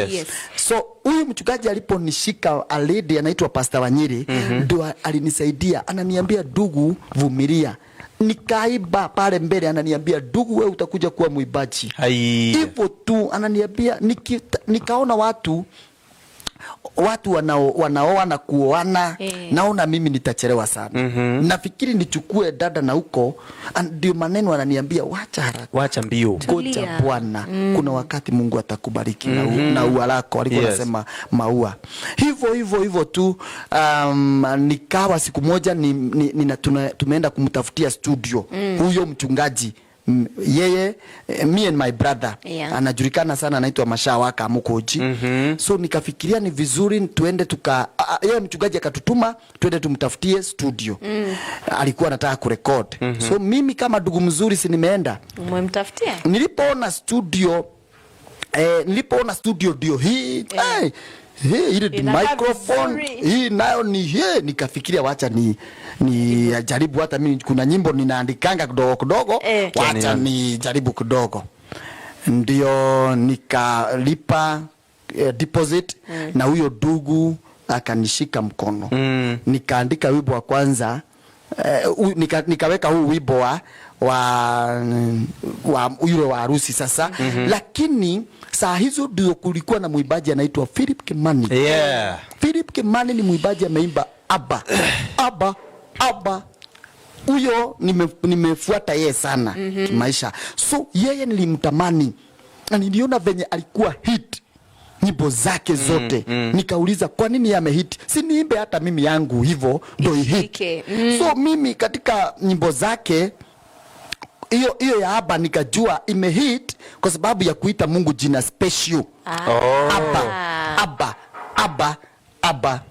So huyu mchungaji aliponishika, a lady anaitwa Pastor Wanyiri, ndio alinisaidia. Ananiambia ndugu vumilia. Nikaiba pale mbele, ananiambia ndugu wewe utakuja kuwa mwimbaji. Hivyo tu ananiambia, nikaona watu wanaoa na kuoana, naona mimi nitachelewa sana. Nafikiri nichukue dada na huko, ndio maneno ananiambia wacha haraka. Wacha mbio. Ngoja Tulia. Bwana. Kuna wakati Mungu atakubariki na ua lako. Alikuwa anasema maua. Hivyo hivyo hivyo tu, nikawa siku moja tumeenda kumtafutia studio. Huyo mchungaji. Yeye, me and my brother, anajulikana sana, anaitwa Mashawaka Mukoji. So nikafikiria ni vizuri tuende yeye mchungaji akatutuma tuende tumtafutie studio. Alikuwa anataka kurecord. So mimi kama ndugu mzuri si nimeenda. Umemtafutia? Nilipoona studio ndio hii. Hey, ile ni Inakaa microphone, vizuri. hii nayo ni hii. Nikafikiria wacha ni jaribu, hata mimi kuna nyimbo ninaandikanga kidogo kidogo, wacha ni jaribu kidogo. Ndio nikalipa deposit, na huyo ndugu akanishika mkono. Nikaandika wimbo wa kwanza, nikaweka huu wimbo wa yule wa harusi sasa. Lakini saa hizo ndio kulikuwa na mwimbaji anaitwa Philip Kimani. Philip Philip Kimani ni mwimbaji ameimba Abba, Abba, Abba. Huyo nimefuata yeye sana kimaisha. So yeye nilimtamani na niliona venye alikuwa hit nyimbo zake zote. Nikauliza kwa nini amehit? Si niimbe hata mimi yangu hivyo ndio hit. So mimi katika nyimbo zake hiyo ya Abba nikajua imehit kwa sababu ya kuita Mungu jina special. Abba, Abba, Abba, Abba,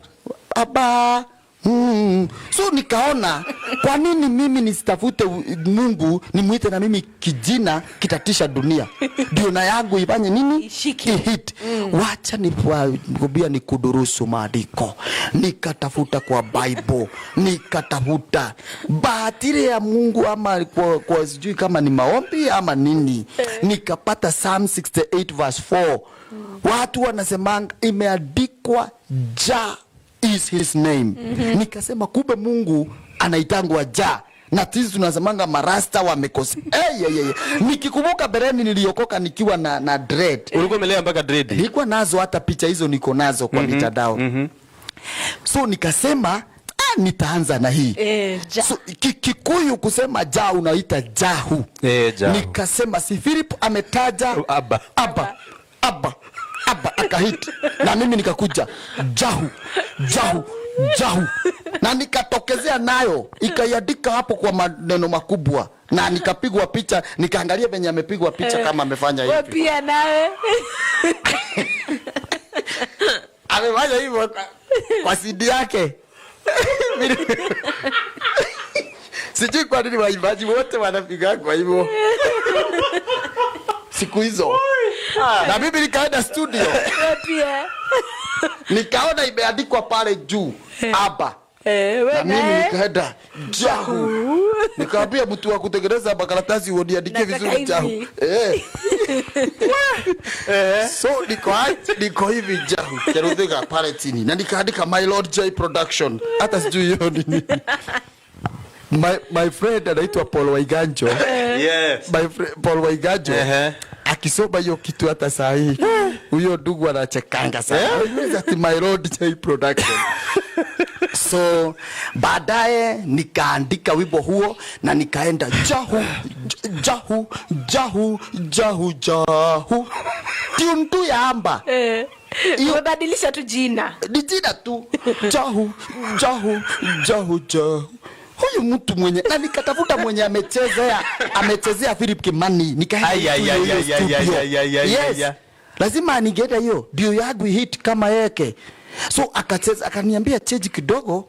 Abba. So nikaona kwa nini mimi nisitafute Mungu nimuite na mimi kijina kitatisha dunia. Ndio na yangu ifanye nini? Ihit. Wacha nikwambia ni kudurusu maandiko. Nikatafuta kwa Bible, nikatafuta. Bahati ya Mungu ama kwa sijui kama ni maombi ama nini. Nikapata Psalm 68 verse 4. Watu wanasemanga imeandikwa Ja is his name. Nikasema kumbe Mungu anaitangwa Ja. Na sisi tunasemanga marasta wamekosa. Nikikumbuka bereni niliokoka nikiwa na dread. Ulikuwa umelea mpaka dread? Nilikuwa nazo, hata picha hizo niko nazo kwa mitandao. So nikasema nitaanza na hii. So Kikuyu kusema Ja unaita Jahu. Jahu. Nikasema si Philip ametaja Abba. Abba. Abba. Abba akahit. Na mimi nikakuja Jahu, Jahu, Jahu. Na nikatokezea nayo, ikaiandika hapo kwa maneno makubwa. Na nikapigwa picha, nikaangalia venye amepigwa picha kama amefanya hivi. Pia nawe. Amefanya hivyo kwa CD yake. Sijui kwa nini waimbaji wote wanapiga kwa hivyo. Siku hizo. Na mimi nikaenda studio. Pia. Nikaona imeandikwa pale juu Abba. Na mimi nikaenda Jahu. Nikaambia mtu wa kutengeneza makaratasi uniandikie vizuri Jahu. So niko hivi Jahu. Cheruthiga pale chini. Na nikaandika My Lord J Production. Hata sijui hiyo ni nini. My friend anaitwa Paul Waiganjo. Yes. My friend Paul Waiganjo. Akisoma hiyo kitu hata saa hii huyo ndugu anachekanga sana. Ati My Lord J Production. So baadaye nikaandika wimbo huo na nikaenda Jahu, Jahu, Jahu, Jahu, Jahu. Tune tu ya Amba. Umebadilisha tu jina. Ni jina tu. Jahu, Jahu, Jahu, Jahu. Huyu mtu mwenye, na nikatafuta mwenye amechezea Philip Kimani. Nikaenda studio. Yes. Lazima ningeta hiyo ndio yangu hit kama yake. So akacheza, akaniambia change kidogo.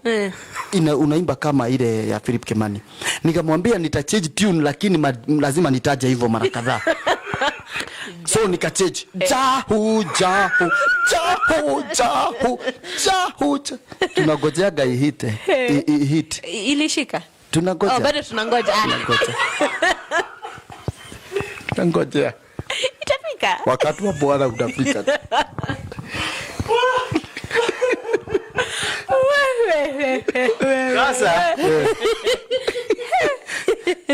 Unaimba kama ile ya Philip Kimani. Nikamwambia nita change tune lakini lazima nitaje hivyo mara kadhaa. So nikachange Jahu, Jahu, Jahu, Jahu, Jahu. Tunangojea ihite. Ihit. Ilishika. Tunangoja. Oh, bado tunangoja. Tunangoja. Itafika. Wakati wa Bwana utafika. Sasa.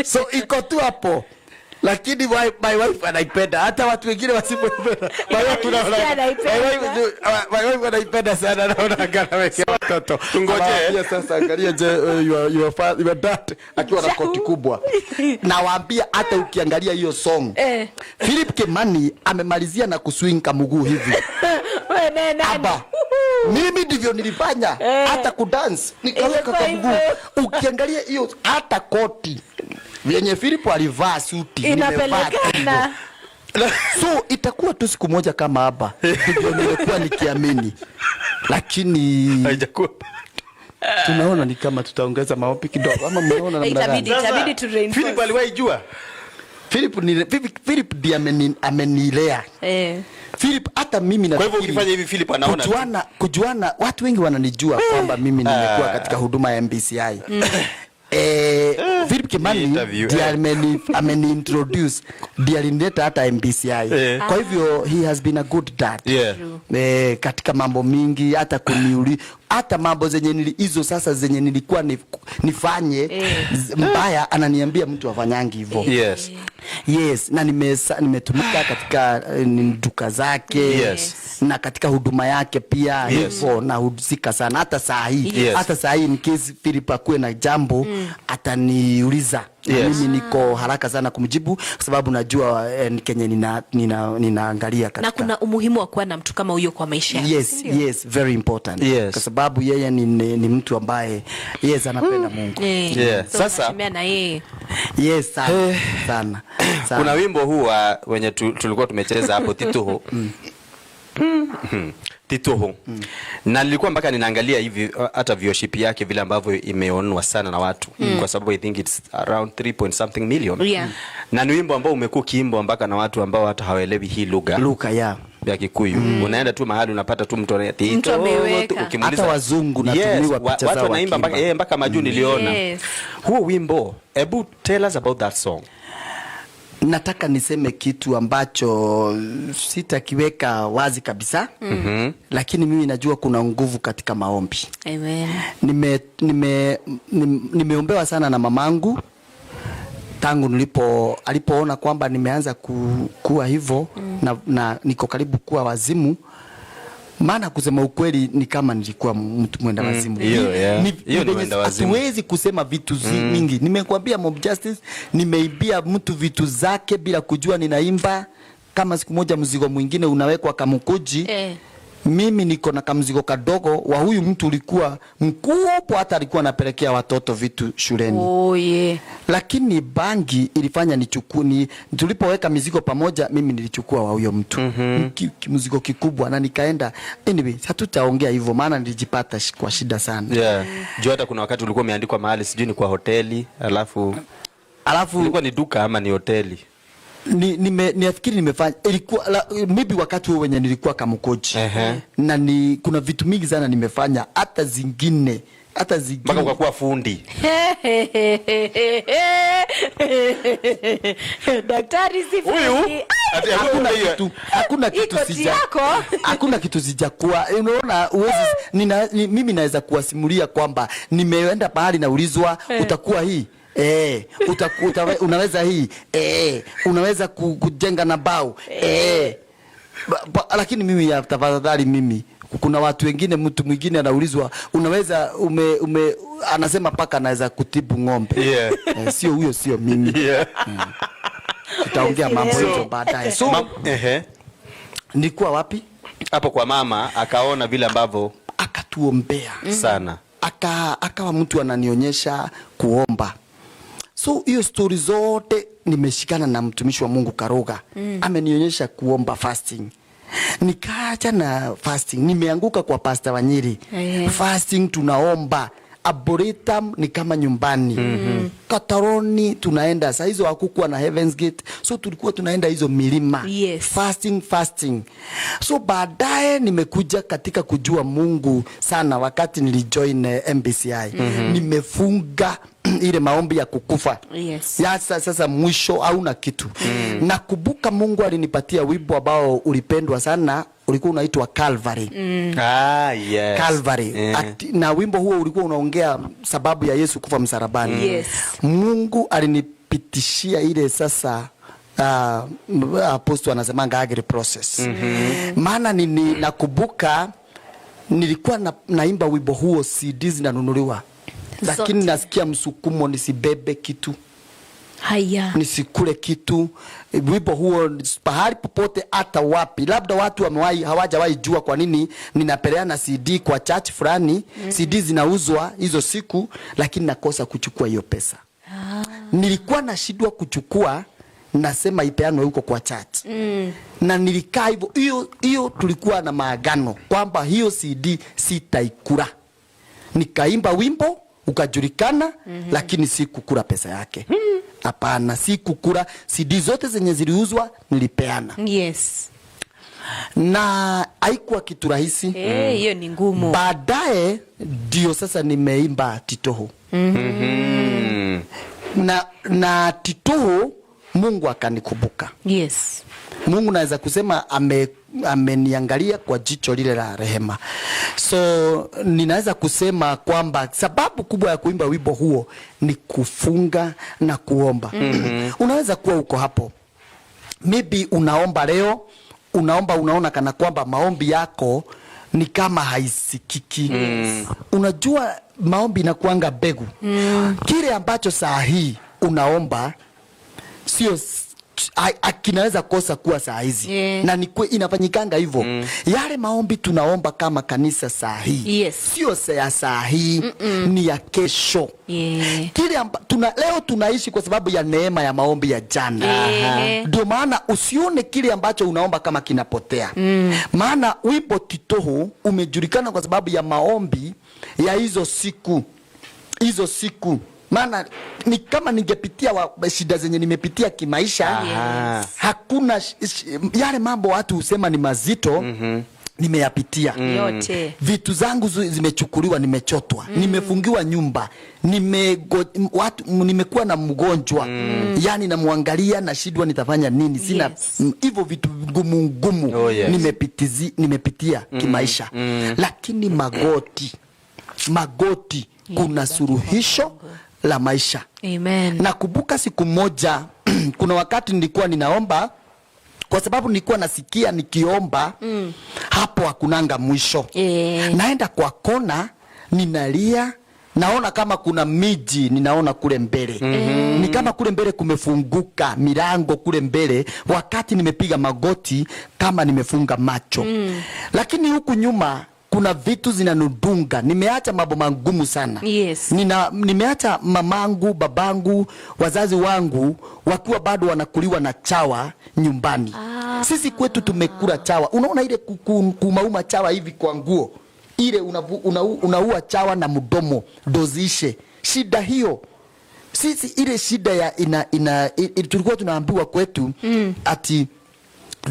So iko tu hapo. Lakini my wife anaipenda. Hata watu wengine wasipoipenda. My wife anaipenda sana, naona anawekea watoto. Tungoje. Sasa angalia je, your father, your dad akiwa na koti kubwa. Nawaambia hata ukiangalia hiyo song. Philip Kimani amemalizia na kuswing kamguu hivi. Wewe nani? Abba. Mimi ndivyo nilifanya hata kudance nikaweka kwa mguu. Ukiangalia hiyo hata koti vyenye Philip alivaa suti inapelekana. So itakuwa tu siku moja kama hapa. Ndio nilikuwa nikiamini. Lakini haijakuwa. Tunaona ni kama tutaongeza maombi kidogo ama mnaona namna gani? Itabidi tu reinforce. Philip aliwahi jua. Philip ndiye amenilea. Philip hata mimi na Kwa hivyo ukifanya hivi Philip anaona. Kujuana watu wengi wananijua kwamba mimi nimekuwa katika huduma ya MBCI. Philip Kimani ndiye ameni introduce, ndiye alinileta hata MBCI. Kwa hivyo he has been a good dad. Katika mambo mingi, hata Hata mambo zenye hizo sasa zenye nilikuwa nifanye mbaya, ananiambia mtu afanyangi hivyo. Yes. Yes, na nimetumika katika duka zake. Yes. Na katika huduma yake pia. Yes. Hivyo nahusika sana hata saa hii. Yes. Hata saa hii in case Philip akuwe na jambo ataniuliza. Yes. Mimi niko haraka sana kumjibu kwa sababu najua kenye ninaangalia katika. Na kuna umuhimu wa kuwa na mtu kama huyo kwa maisha. Yes, yes, very important. Yes. Kwa sababu yeye ni mtu ambaye yes anapenda Mungu. Yeah. So, Sasa na yeye. Yes, sana, sana, sana. Kuna wimbo huu wenye tulikuwa tumecheza hapo Tituhu. Tituhu. Na nilikuwa mpaka ninaangalia hivi hata viewership yake vile ambavyo imeonwa sana na watu kwa sababu I think it's around 3 point something million. Yeah. Na ni wimbo ambao umekuwa kiimbwa mpaka na watu ambao hata hawaelewi hii lugha. Lugha ya ya Kikuyu. Unaenda tu mahali unapata tu mtu Mtu ameweka. ukimuuliza hata wazungu natumiwa picha watu zao wanaimba mpaka mpaka majuu niliona. Yes. Huo wimbo, ebu tell us about that song. Nataka niseme kitu ambacho sitakiweka wazi kabisa. Lakini mimi najua kuna nguvu katika maombi. Amen. Nimeombewa sana na mamangu tangu alipoona kwamba nimeanza kuwa hivyo na niko karibu kuwa wazimu. Maana kusema ukweli ni kama nilikuwa mtu mwenda wazimu. Hiyo ni mwenda wazimu. Hatuwezi kusema vitu mingi. Nimekuambia Mob Justice, nimeibia mtu vitu zake bila kujua ninaimba. Kama siku moja mzigo mwingine unawekwa kamukuji. Mimi niko na kamzigo kadogo wa huyu mtu ulikuwa mkubwa, hata alikuwa anapelekea watoto vitu shuleni. Oh yeah. Lakini bangi ilifanya nichukue, tulipoweka mizigo pamoja mimi nilichukua wa huyo mtu. Mzigo kikubwa na nikaenda. Anyway, hatutaongea hivyo maana nilijipata kwa shida sana. Yeah. Juu hata kuna wakati ulikuwa umeandikwa mahali sijui ni kwa hoteli, alafu ilikuwa ni duka ama ni hoteli. Nifikiri nimefanya ilikuwa maybe wakati huo wenye nilikuwa kamukoji. Na kuna vitu mingi sana nimefanya hata zingine mpaka ukakuwa fundi. Daktari si fundi. Hakuna kitu sija. Hakuna kitu sijakuwa. Unaona uwezi mimi naweza kuwasimulia kwamba nimeenda pahali naulizwa utakuwa hii. Unaweza hii, unaweza kujenga na bao. Lakini mimi ya tafadhali mimi kuna watu wengine, mtu mwingine anaulizwa unaweza anasema paka anaweza kutibu ng'ombe. Yeah. Sio huyo, sio mimi. Yeah. Tutaongea mambo hizo baadaye. So nilikuwa wapi? Hapo kwa mama akaona vile ambavyo akatuombea sana. Akawa mtu ananionyesha kuomba. So hiyo story zote nimeshikana na mtumishi wa Mungu Karoga. Amenionyesha kuomba fasting. Nikaacha na fasting. Nimeanguka kwa Pastor Wanyiri. Fasting tunaomba. Arboretum ni kama nyumbani. Kataroni tunaenda. Saa hizo hakukuwa na Heaven's Gate. So tulikuwa tunaenda hizo milima. Yes. Fasting. So baadaye nimekuja katika kujua Mungu sana wakati nilijoin MBCI. Nimefunga ile maombi ya kukufa. Yes. Ya sasa mwisho hauna kitu. Nakumbuka Mungu alinipatia wimbo ambao ulipendwa sana, ulikuwa unaitwa Calvary. Ah, yes. Calvary. Yeah. Na wimbo huo ulikuwa unaongea sababu ya Yesu kufa msalabani. Yes. Mungu alinipitishia ile sasa apostle anasemanga agri process. Maana nakumbuka nilikuwa naimba wimbo huo, CD zinanunuliwa. Lakini nasikia msukumo nisibebe kitu. Haya. Nisikule kitu. Wimbo huo pahali popote hata wapi. Labda watu hawajawahi jua kwa nini ninapeleana CD kwa church fulani. CD zinauzwa hizo siku lakini nakosa kuchukua hiyo pesa. Nilikuwa nashindwa kuchukua, nasema ipeanwe huko kwa church. Na nilikaa hivyo. Hiyo tulikuwa na maagano kwamba hiyo CD sitaikula. Nikaimba wimbo ukajulikana, lakini sikukula pesa yake. Hapana, sikukula. CD zote zenye ziliuzwa nilipeana. Yes. Na haikuwa kitu rahisi. Hiyo ni ngumu. Baadaye ndio sasa nimeimba Titoho. Na Titoho Mungu akanikumbuka. Yes. Mungu naweza kusema ameniangalia kwa jicho lile la rehema. So ninaweza kusema kwamba sababu kubwa ya kuimba wimbo huo ni kufunga na kuomba. Unaweza kuwa uko hapo, maybe unaomba leo, unaomba unaona kana kwamba maombi yako ni kama haisikiki. Unajua maombi inakuanga mbegu. Kile ambacho saa hii unaomba sio kinaweza kosa kuwa saa hizi. Na ni inafanyikanga hivyo. Yale maombi tunaomba kama kanisa saa hii, sio ya saa hii, ni ya kesho. Kile leo tunaishi kwa sababu ya neema ya maombi ya jana. Ndio maana usione kile ambacho unaomba kama kinapotea. Maana wimbo Titoho umejulikana kwa sababu ya maombi ya hizo siku. Hizo siku. Maana ni kama ningepitia shida zenye nimepitia kimaisha, hakuna yale mambo watu husema ni mazito, nimeyapitia. Yote. Vitu zangu zimechukuliwa, nimechotwa, nimefungiwa nyumba, nimekuwa na mgonjwa. Yani namuangalia na shidwa nitafanya nini, sina hivyo vitu ngumu ngumu. Nimepitia kimaisha. Lakini magoti kuna suluhisho la maisha. Amen. Nakumbuka siku moja kuna wakati nilikuwa ninaomba, kwa sababu nilikuwa nasikia nikiomba hapo hakunanga mwisho. Naenda kwa kona, ninalia, naona kama kuna miji ninaona kule mbele. Ni kama kule mbele kumefunguka milango kule mbele, wakati nimepiga magoti kama nimefunga macho. Lakini huku nyuma kuna vitu zinanudunga. Nimeacha mambo magumu sana. Nimeacha mamangu, babangu, wazazi wangu wakiwa bado wanakuliwa na chawa nyumbani. Sisi kwetu tumekula chawa. Unaona ile kumauma chawa hivi kwa nguo. Ile unaua chawa na mdomo dozishe. Shida hiyo. Sisi ile shida ya tulikuwa tunaambiwa kwetu ati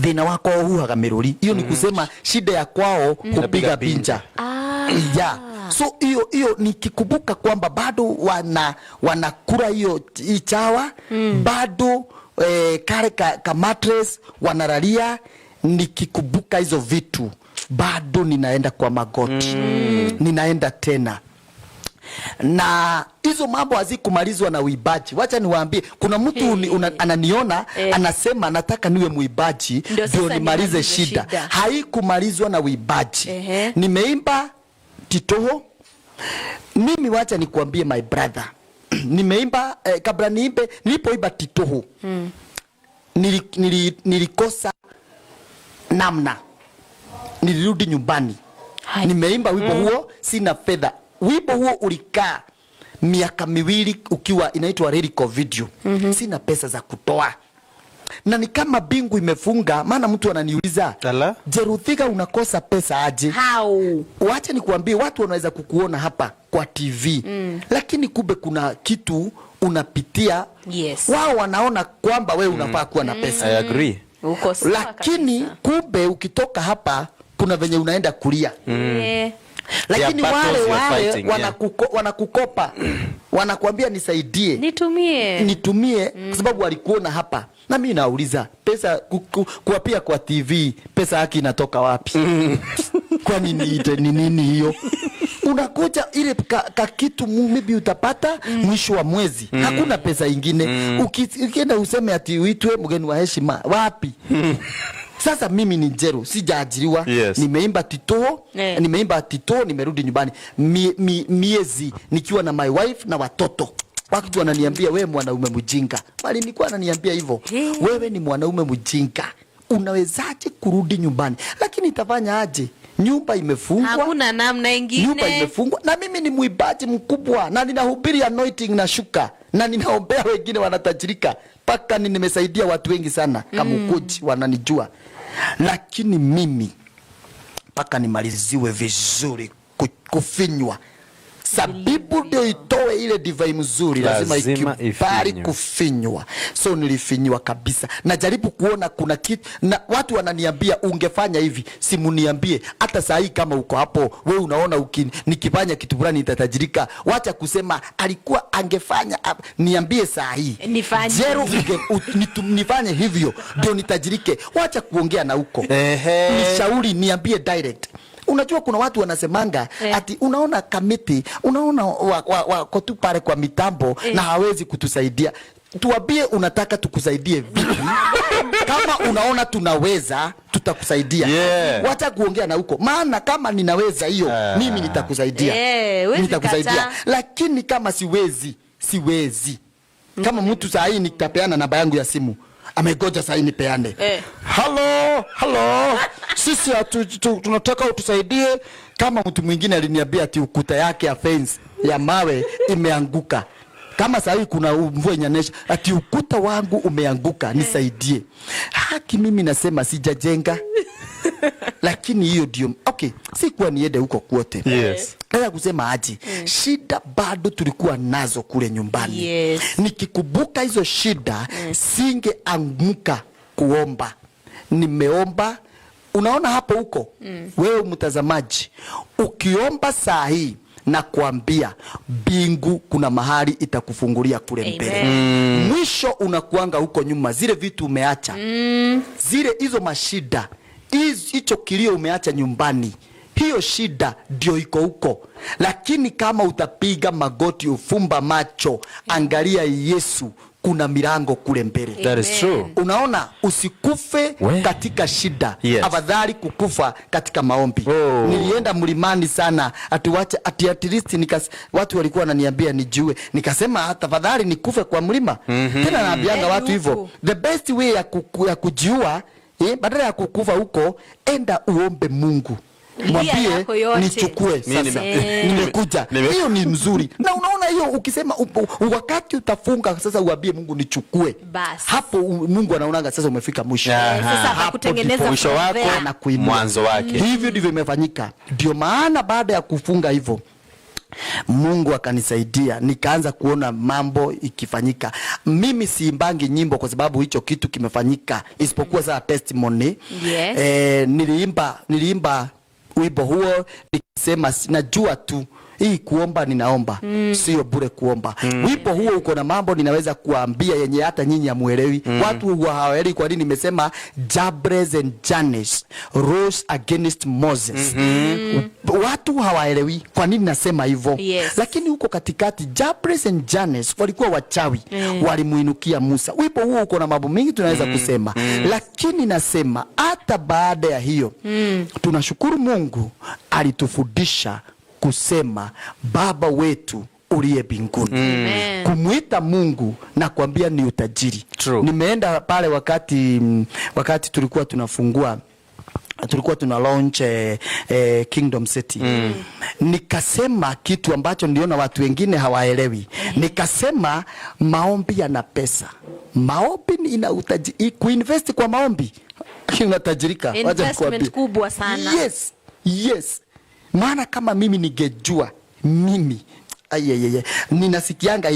thina wako huhaga miruri. Hiyo ni kusema shida ya kwao kupiga pinja. So hiyo nikikumbuka kwamba bado wanakula hiyo chawa, bado kare ka mattress wanalalia. Nikikumbuka hizo vitu bado ninaenda kwa magoti. Ninaenda tena. Na hizo mambo hazikumalizwa na uibaji. Wacha niwaambie, kuna mtu ananiona anasema nataka niwe muibaji ndio nimalize shida. Haikumalizwa na uibaji. Nimeimba Titoho. Mimi wacha nikuambie my brother. Nimeimba kabla niimbe, nilipoimba Titoho. Nilikosa namna. Nilirudi nyumbani. Nimeimba wimbo huo, sina fedha. Wimbo huo ulikaa miaka miwili ukiwa inaitwa lyrical video. Sina pesa za kutoa. Na ni kama bingu imefunga, maana mtu ananiuliza, Jeruthiga unakosa pesa aje? How? Wacha nikuambie, watu wanaweza kukuona hapa kwa TV. Lakini kumbe kuna kitu unapitia. Wao wanaona kwamba wewe unafaa kuwa na pesa. I agree. Uko sawa. Lakini kumbe ukitoka hapa kuna venye unaenda kulia. Lakini wale wanakukopa, wanakuambia nisaidie, nitumie, kwa sababu walikuona hapa. Na mimi nauliza, pesa kuapia kwa TV, pesa yake inatoka wapi? Kwani ni nini hiyo? Unakuja ile ka kitu maybe utapata mwisho wa mwezi. Hakuna pesa ingine. Ukienda useme ati uitwe mgeni wa heshima, wapi? Sasa mimi ni Njeru, sijaajiriwa. Nimeimba Titoho, nimeimba Titoho, nimerudi nyumbani. Miezi nikiwa na my wife na watoto. Watu wananiambia wewe mwanaume mjinga. Bali nilikuwa ananiambia hivyo. Wewe ni mwanaume mjinga. Unawezaje kurudi nyumbani? Lakini itafanya aje? Nyumba imefungwa. Hakuna namna ingine. Nyumba imefungwa. Na mimi ni muibaji mkubwa na ninahubiri anointing na shuka na ninaombea wengine wanatajirika. Paka nimesaidia watu wengi sana kama ukoji wananijua. Lakini mimi paka nimaliziwe vizuri kufinywa. Sabibu ndio itoe ile divai mzuri, lazima ikubali kufinywa. So nilifinywa kabisa. Najaribu kuona kuna kitu, na watu wananiambia ungefanya hivi, simuniambie hata saa hii kama uko hapo wewe unaona nikifanya kitu fulani nitatajirika. Wacha kusema alikuwa angefanya, niambie saa hii. Nifanye. Jero nifanye hivyo ndio nitajirike. Wacha kuongea na huko. Nishauri, niambie direct. Unajua kuna watu wanasemanga ati unaona kamiti, unaona wako tu pale kwa mitambo na hawezi kutusaidia. Tuambie unataka tukusaidie vipi? Kama unaona tunaweza, tutakusaidia. Wacha kuongea na huko. Maana kama ninaweza hiyo, mimi nitakusaidia. Nitakusaidia. Lakini kama siwezi, siwezi. Kama mtu saa hii nitapeana namba yangu ya simu. Amegoja saa hii nipeane. Hello, hello. Sisi tunataka utusaidie. Kama mtu mwingine aliniambia ati ukuta yake ya fence ya mawe imeanguka. Kama saa hii kuna mvua inanyesha, ati ukuta wangu umeanguka, nisaidie. Haki mimi nasema sijajenga. Lakini hiyo ndio okay, sikuwa niende huko kwote. Yes. Nataka kusema aje, shida bado tulikuwa nazo kule nyumbani. Yes. Nikikumbuka hizo shida, singeanguka kuomba. Nimeomba. Unaona hapo huko, wewe mtazamaji, ukiomba saa hii na kuambia mbingu kuna mahali itakufungulia kule mbele. Mwisho unakuanga huko nyuma, zile vitu umeacha. Zile hizo mashida, hicho kilio umeacha nyumbani. Hiyo shida ndio iko huko. Lakini kama utapiga magoti, ufumba macho, angalia Yesu, kuna milango kule mbele. That is true. Unaona, usikufe katika shida. Yes. Afadhali kukufa katika maombi. Nilienda mlimani sana, ati at least watu walikuwa wananiambia nijue. Nikasema tafadhali nikufe kwa mlima. Tena naambianga watu hivyo. The best way ya kujiua, badala ya kukufa huko, enda uombe Mungu. Mwambie nichukue sasa. Nimekuja. Hiyo ni mzuri. Na unaona hiyo ukisema wakati utafunga sasa uambie Mungu nichukue. Bas. Hapo Mungu anaonanga sasa umefika mwisho. Sasa akakutengeneza mwisho wako na mwanzo wake. Hivyo ndivyo imefanyika. Ndio maana baada ya kufunga hivyo Mungu akanisaidia, nikaanza kuona mambo ikifanyika. Mimi siimbangi nyimbo kwa sababu hicho kitu kimefanyika, isipokuwa sasa testimony. Yes. Niliimba wimbo huo nikisema najua tu hii kuomba ninaomba, sio bure kuomba. Wimbo huo uko na mambo ninaweza kuambia yenye hata nyinyi hamuelewi. Watu huwa hawaelewi kwa nini nimesema Jambres and Jannes rose against Moses. Watu hawaelewi kwa nini nasema hivyo. Yes. Lakini huko katikati Jambres and Jannes walikuwa wachawi, walimuinukia Musa. Wimbo huo uko na mambo mengi tunaweza kusema. Lakini nasema hata baada ya hiyo, tunashukuru Mungu alitufundisha kusema Baba wetu uliye mbinguni. Kumuita Mungu na kuambia ni utajiri. True. Nimeenda pale wakati tulikuwa tunafungua, tulikuwa tuna launch Kingdom City. Nikasema kitu ambacho niliona watu wengine hawaelewi. Nikasema maombi yana pesa. Maombi ina utajiri. Kuinvest kwa maombi unatajirika. Investment kubwa sana. Yes. Yes. Maana kama mimi ningejua, mimi ninasikianga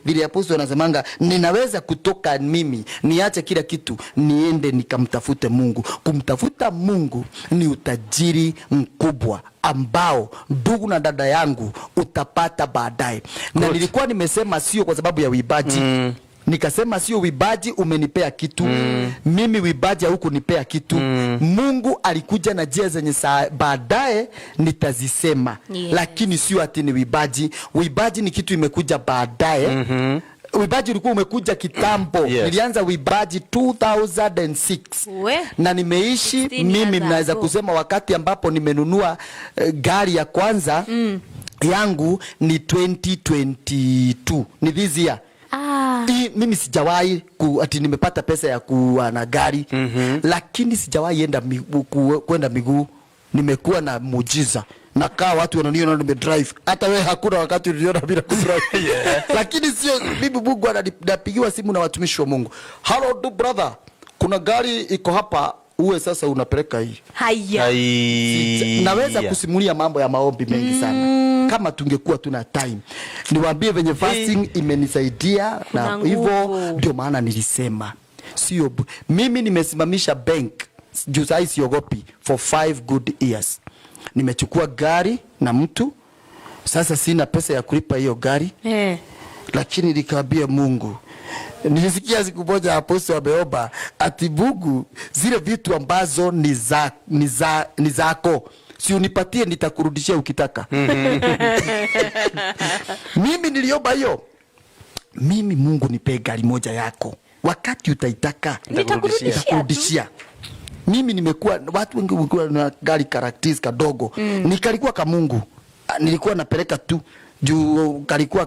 vile apostle anasemanga ninaweza kutoka mimi niache kila kitu niende nikamtafute Mungu. Kumtafuta Mungu ni utajiri mkubwa ambao ndugu na dada yangu utapata baadaye. Na nilikuwa nimesema sio kwa sababu ya uibaji. Nikasema sio uibaji umenipea kitu. Mimi uibaji haukunipea kitu. Mungu alikuja na njia zenye baadaye nitazisema. Yes. Lakini sio ati ni uibaji. Uibaji ni kitu imekuja baadaye. Uibaji ulikuwa umekuja kitambo. Yes. Nilianza uibaji 2006. Na nimeishi mimi naweza kusema wakati ambapo nimenunua gari ya kwanza yangu ni 2022. Ni this year. Mimi sijawahi ati nimepata pesa ya kuwa na gari. Lakini sijawahi enda kwenda miguu. Nimekuwa na muujiza. Nakaa watu wananiona nimedrive. Hata wewe hakuna wakati uliona bila kudrive. Lakini sio mimi, Mungu anapigiwa simu na watumishi wa Mungu. Hello do brother, kuna gari iko hapa, uwe sasa unapeleka hii. Haya. Naweza kusimulia mambo ya maombi mengi sana. Kama tungekuwa tuna time niwaambie venye fasting imenisaidia na Kuna hivyo nguvu. ndio maana nilisema sio mimi nimesimamisha bank juu sahi siogopi for 5 good years. Nimechukua gari na mtu, sasa sina pesa ya kulipa hiyo gari, lakini nikaambia Mungu, nilisikia siku moja apostle ameomba ati Mungu, zile vitu ambazo ni zako si unipatie, nitakurudishia ukitaka. Mimi niliomba hiyo, mimi Mungu nipe gari moja yako, wakati utaitaka Nitakurudishia tu. nitakurudishia. Mimi nimekuwa, watu wengi wamekuwa na gari characteristics kadogo, nikalikuwa ka Mungu. Nilikuwa napeleka tu juu kalikuwa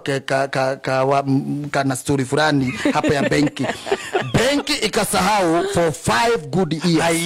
kana story fulani hapa ya benki. Benki ikasahau for 5 good years.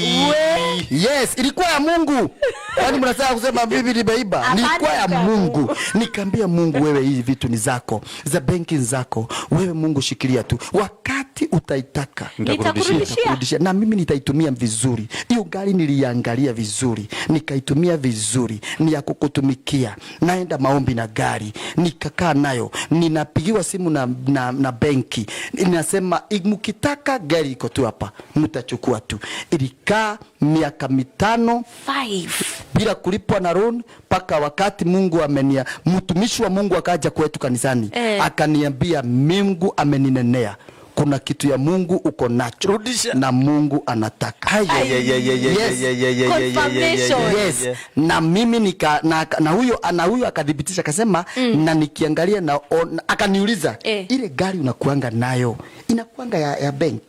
Yes, ilikuwa ya Mungu. Kwani mnataka kusema mimi nimeiba? Hapana, Nilikuwa ya ilikuwa ya Mungu. Nikaambia Mungu, wewe hizi vitu ni zako, za benki ni zako, wewe Mungu shikilia tu, wakati utaitaka Nitakurudishia. nitakurudishia. Na mimi nitaitumia vizuri. Hiyo gari niliangalia vizuri, nikaitumia vizuri, ni ya kukutumikia. Naenda maombi na gari, nikakaa nayo, ninapigiwa simu na benki, inasema mkitaka gari iko tu hapa, mtachukua tu. Ilikaa miaka 5 5 bila kulipwa na loan, mpaka wakati Mungu amenia, mtumishi wa Mungu akaja kwetu kanisani, akaniambia Mungu ameninenea, kuna kitu ya Mungu uko nacho. Rudisha. Na Mungu anataka. Ai, ai, ai, ai, ai, ai, Yes. ai, ai, ai, ai, ai, ai, ai, Confirmation. ai, ai, Yes. ai. Na mimi nika, na huyo na huyo akadhibitisha akasema, na nikiangalia na akaniuliza, ile gari unakuanga nayo inakuanga ya bank?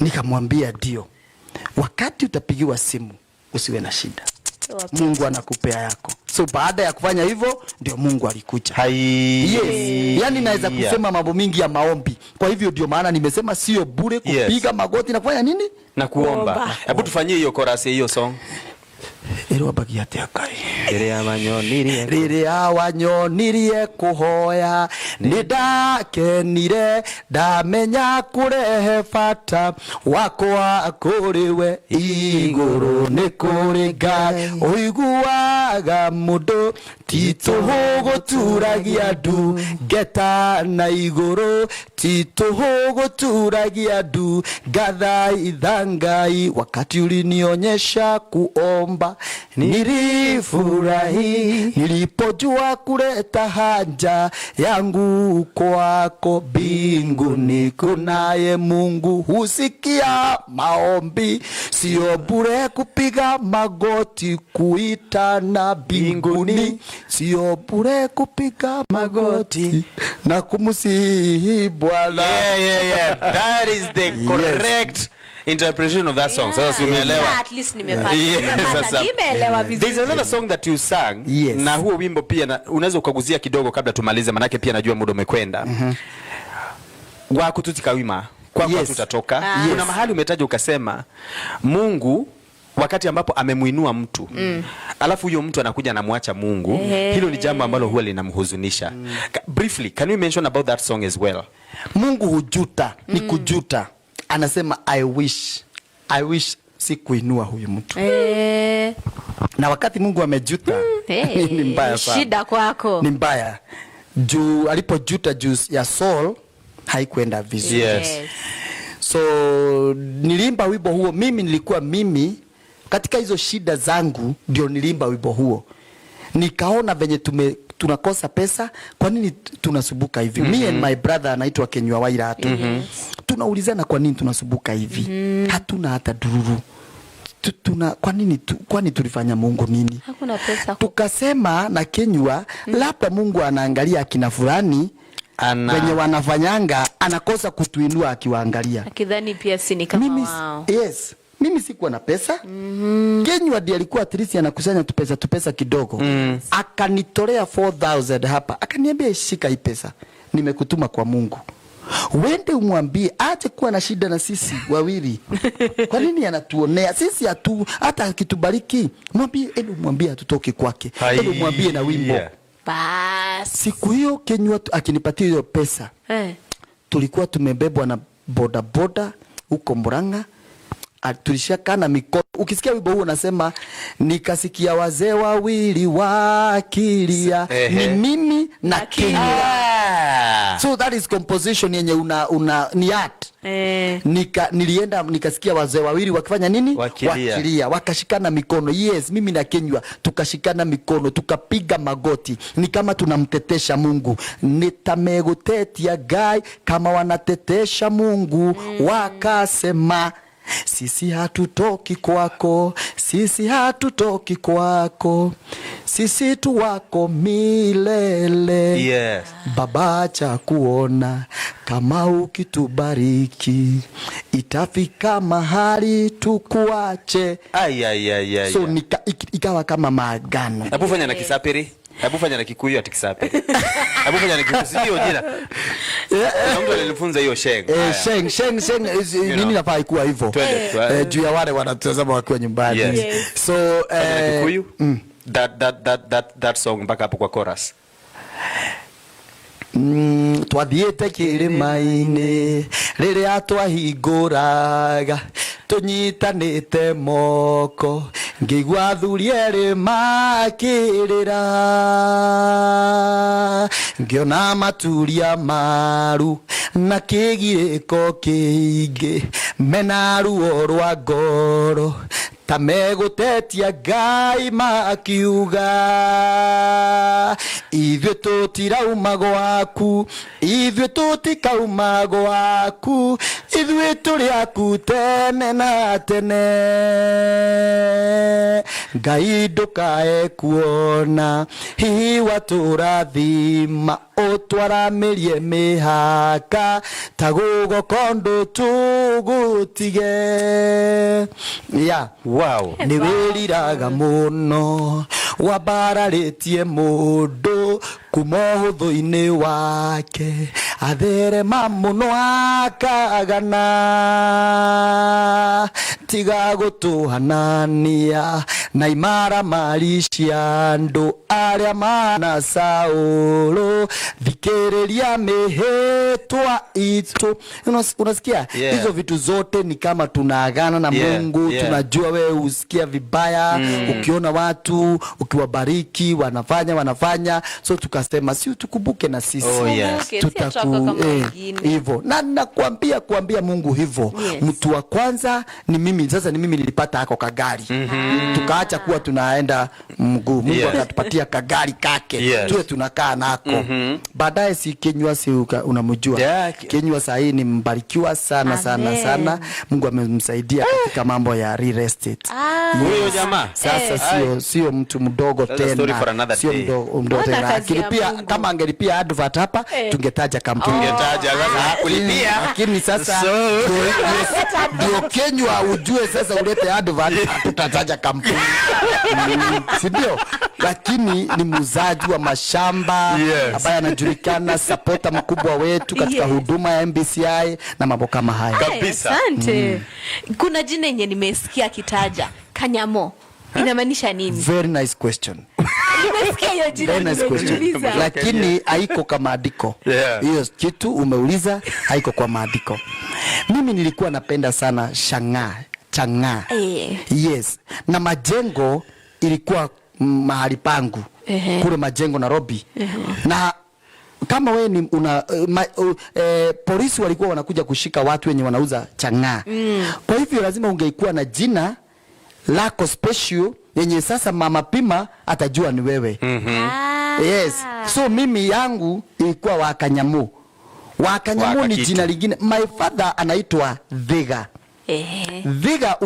Nikamwambia ndio. Wakati utapigiwa simu usiwe na shida, Mungu anakupea yako. So baada ya kufanya hivyo ndio Mungu alikuja. Hai. Yes. Yani naweza kusema mambo mingi ya maombi. Kwa hivyo ndio maana nimesema sio bure kupiga magoti na kufanya nini? Na kuomba. Kuomba. Hebu tufanyie hiyo chorus ya hiyo song. Ero bagi ate akai. Rĩrĩa wanyonirie. Rĩrĩa wanyonirie kũhoya, nĩndakenire, ndamenya kũrehe bata wakwa kũrĩ we. Igũrũ nĩ kũrĩ Ngai ũiguaga mũndũ, ti tũhũ gũturagia ndu, ngeta na igũrũ, ti tũhũ gũturagia ndu, ngathaitha Ngai wakati ulinionyesha kuomba, nilifurahi nilipojua kuleta haja yangu kwako. Mbinguni kunaye Mungu husikia maombi, sio bure kupiga magoti kuitana mbinguni, sio bure kupiga magoti na kumsihi Bwana. Yeah, yeah, yeah. That is the correct interpretation of that song. Sasa si umeelewa? Yeah, at least nimepata. Yeah, Nimepata. sasa. Nimeelewa vizuri. There's another song that you sang. Yes. Na huo wimbo pia unaweza ukaguzia kidogo kabla tumalize, manake pia najua muda umekwenda. Wako tutikawima, kwako tutatoka. Kuna mahali umetaja ukasema Mungu wakati ambapo amemuinua mtu, alafu huyo mtu anakuja anamwacha Mungu, hilo ni jambo ambalo huwa linamhuzunisha. Briefly, can you mention about that song as well? Mungu hujuta, ni kujuta. Anasema I wish sikuinua huyu mtu. Na wakati Mungu amejuta, ni mbaya sana. Shida kwako. Ni mbaya. Juu alipojuta juu ya Saul haikuenda vizuri. So nilimba wimbo huo, mimi nilikuwa mimi katika hizo shida zangu ndio nilimba wimbo huo. Nikaona venye tunakosa pesa, kwa nini tunasumbuka hivi? Me and my brother anaitwa Kenywa Wairatu. Tunaulizana kwa nini tunasumbuka hivi? Hatuna hata dururu. Kwa nini kwani tulifanya Mungu nini? Hakuna pesa. Tukasema na Kenywa, labda Mungu anaangalia akina fulani wenye wanafanyanga, anakosa kutuinua akiwaangalia. Akidhani pia si ni kama wao. Yes. Mimi sikuwa na pesa. Kenywa ndiye alikuwa at least anakusanya tupesa kidogo. Akanitolea 4000 hapa. Akaniambia shika hii pesa. Nimekutuma kwa Mungu. Wende umwambie aache kuwa na shida na sisi wawili. Kwa nini anatuonea? Sisi hata akitubariki, mwambie, ende umwambie hatutoki kwake. Ende umwambie na wimbo. Bas. Siku hiyo Kenywa akinipatia hiyo pesa. Tulikuwa tumebebwa na boda boda huko Murang'a. Tulishakana mikono Ukisikia wimbo huo unasema nikasikia wazee wawili wakilia, ni mimi na Kinyua. So that is composition yenye una ni art. Nilienda nikasikia wazee wawili wakifanya nini? Wakilia, wakashikana mikono. Yes, mimi na Kinyua tukashikana mikono, tukapiga magoti. Ni kama tunamtetesha Mungu. Nitamegutetia Ngai kama wanatetesha Mungu. Wakasema sisi hatutoki kwako, sisi hatutoki kwako, sisi tu wako milele. Yes. Baba acha kuona kama ukitubariki itafika mahali tukuache. Ai. So ikawa kama maagano. Hebu fanya na Kisapiri. Hebu fanya na Kikuyu ati Kisapiri. Hebu fanya na Kikuyu sio jina. Kuna mtu alinifunza hiyo sheng. Sheng nini nafaa ikuwa hivyo. Juu ya wale wanatazama wakiwa nyumbani. Yes. So Kikuyu that song mpaka hapo kwa chorus. Twathiĩte kĩrĩma-inĩ rĩrĩa twahingũraga tũnyitanĩte moko ngĩigua athuri erĩ makĩrĩra ngĩona maturia maru na kĩgirĩko kĩingĩ mena ruo rwa ngoro ta megũtetia Ngai makiuga ithuĩ tũtirauma gwaku, ithuĩ tũtikauma gwaku, ithuĩ tũrĩ aku tene na tene. Ngai ndũkae kuona hihi watũrathima ũtwaramĩrie mĩhaka ta gũgoko ndũtũgũtige. Yeah. Wow. Nĩ wĩriraga mũno wambararĩtie mũndũ kuma ũhũthũ-inĩ wake atherema mũno akagana tiga gũtũhanania na imaramari cia andũ arĩa mana Saũlũ thikĩrĩria mĩhĩtwa itũ. Unasikia? Yeah. Hizo vitu zote ni kama tunaagana na Mungu. Tunajua wewe usikia vibaya ukiona watu ukiwabariki wanafanya, so tukasema si tukumbuke na sisi. Oh, yes. Hivyo na nakuambia kuambia Mungu hivyo. Yes. Mtu wa kwanza ni mimi. Sasa ni mimi nilipata hako kagari. Tukaacha kuwa tunaenda mguu. Mungu akatupatia kagari kake. Yes. Tuwe tunakaa nako. Baadaye si Kinyua, si unamjua. Yeah. Kinyua saa hii ni mbarikiwa sana. Amen. Sana sana. Mungu amemsaidia katika mambo ya real estate. Huyo jamaa sasa sio mtu mdogo tena. Sio mdogo tena. Lakini pia kama angelipia advert hapa tungetaja kampuni. Tungetaja sasa kulipia. Lakini sasa ndio Kinyua ujue sasa ulete advert tutataja kampuni. Si ndio? Lakini ni muuzaji wa mashamba ambaye anajulikana, supporter mkubwa wetu katika huduma ya MBCI na mambo kama haya. Kabisa. Asante. Kuna jina yenye nimesikia kitaja, Kanyamo. Inamaanisha nini? Very nice question. Nimesikia hiyo jina. Very nice question. Lakini haiko kama maandiko. Hiyo kitu umeuliza haiko kwa maandiko. Mimi nilikuwa napenda sana chang'aa. Yes. Na majengo ilikuwa mahali pangu. Kule majengo Nairobi. Na kama wewe ni una polisi walikuwa wanakuja kushika watu wenye wanauza chang'aa. Kwa hivyo lazima ungeikuwa na jina lako special yenye sasa mama pima atajua ni wewe. Yes. So mimi yangu ilikuwa Wakanyamu. Wakanyamu ni jina lingine. My father anaitwa Dhiga. Dhiga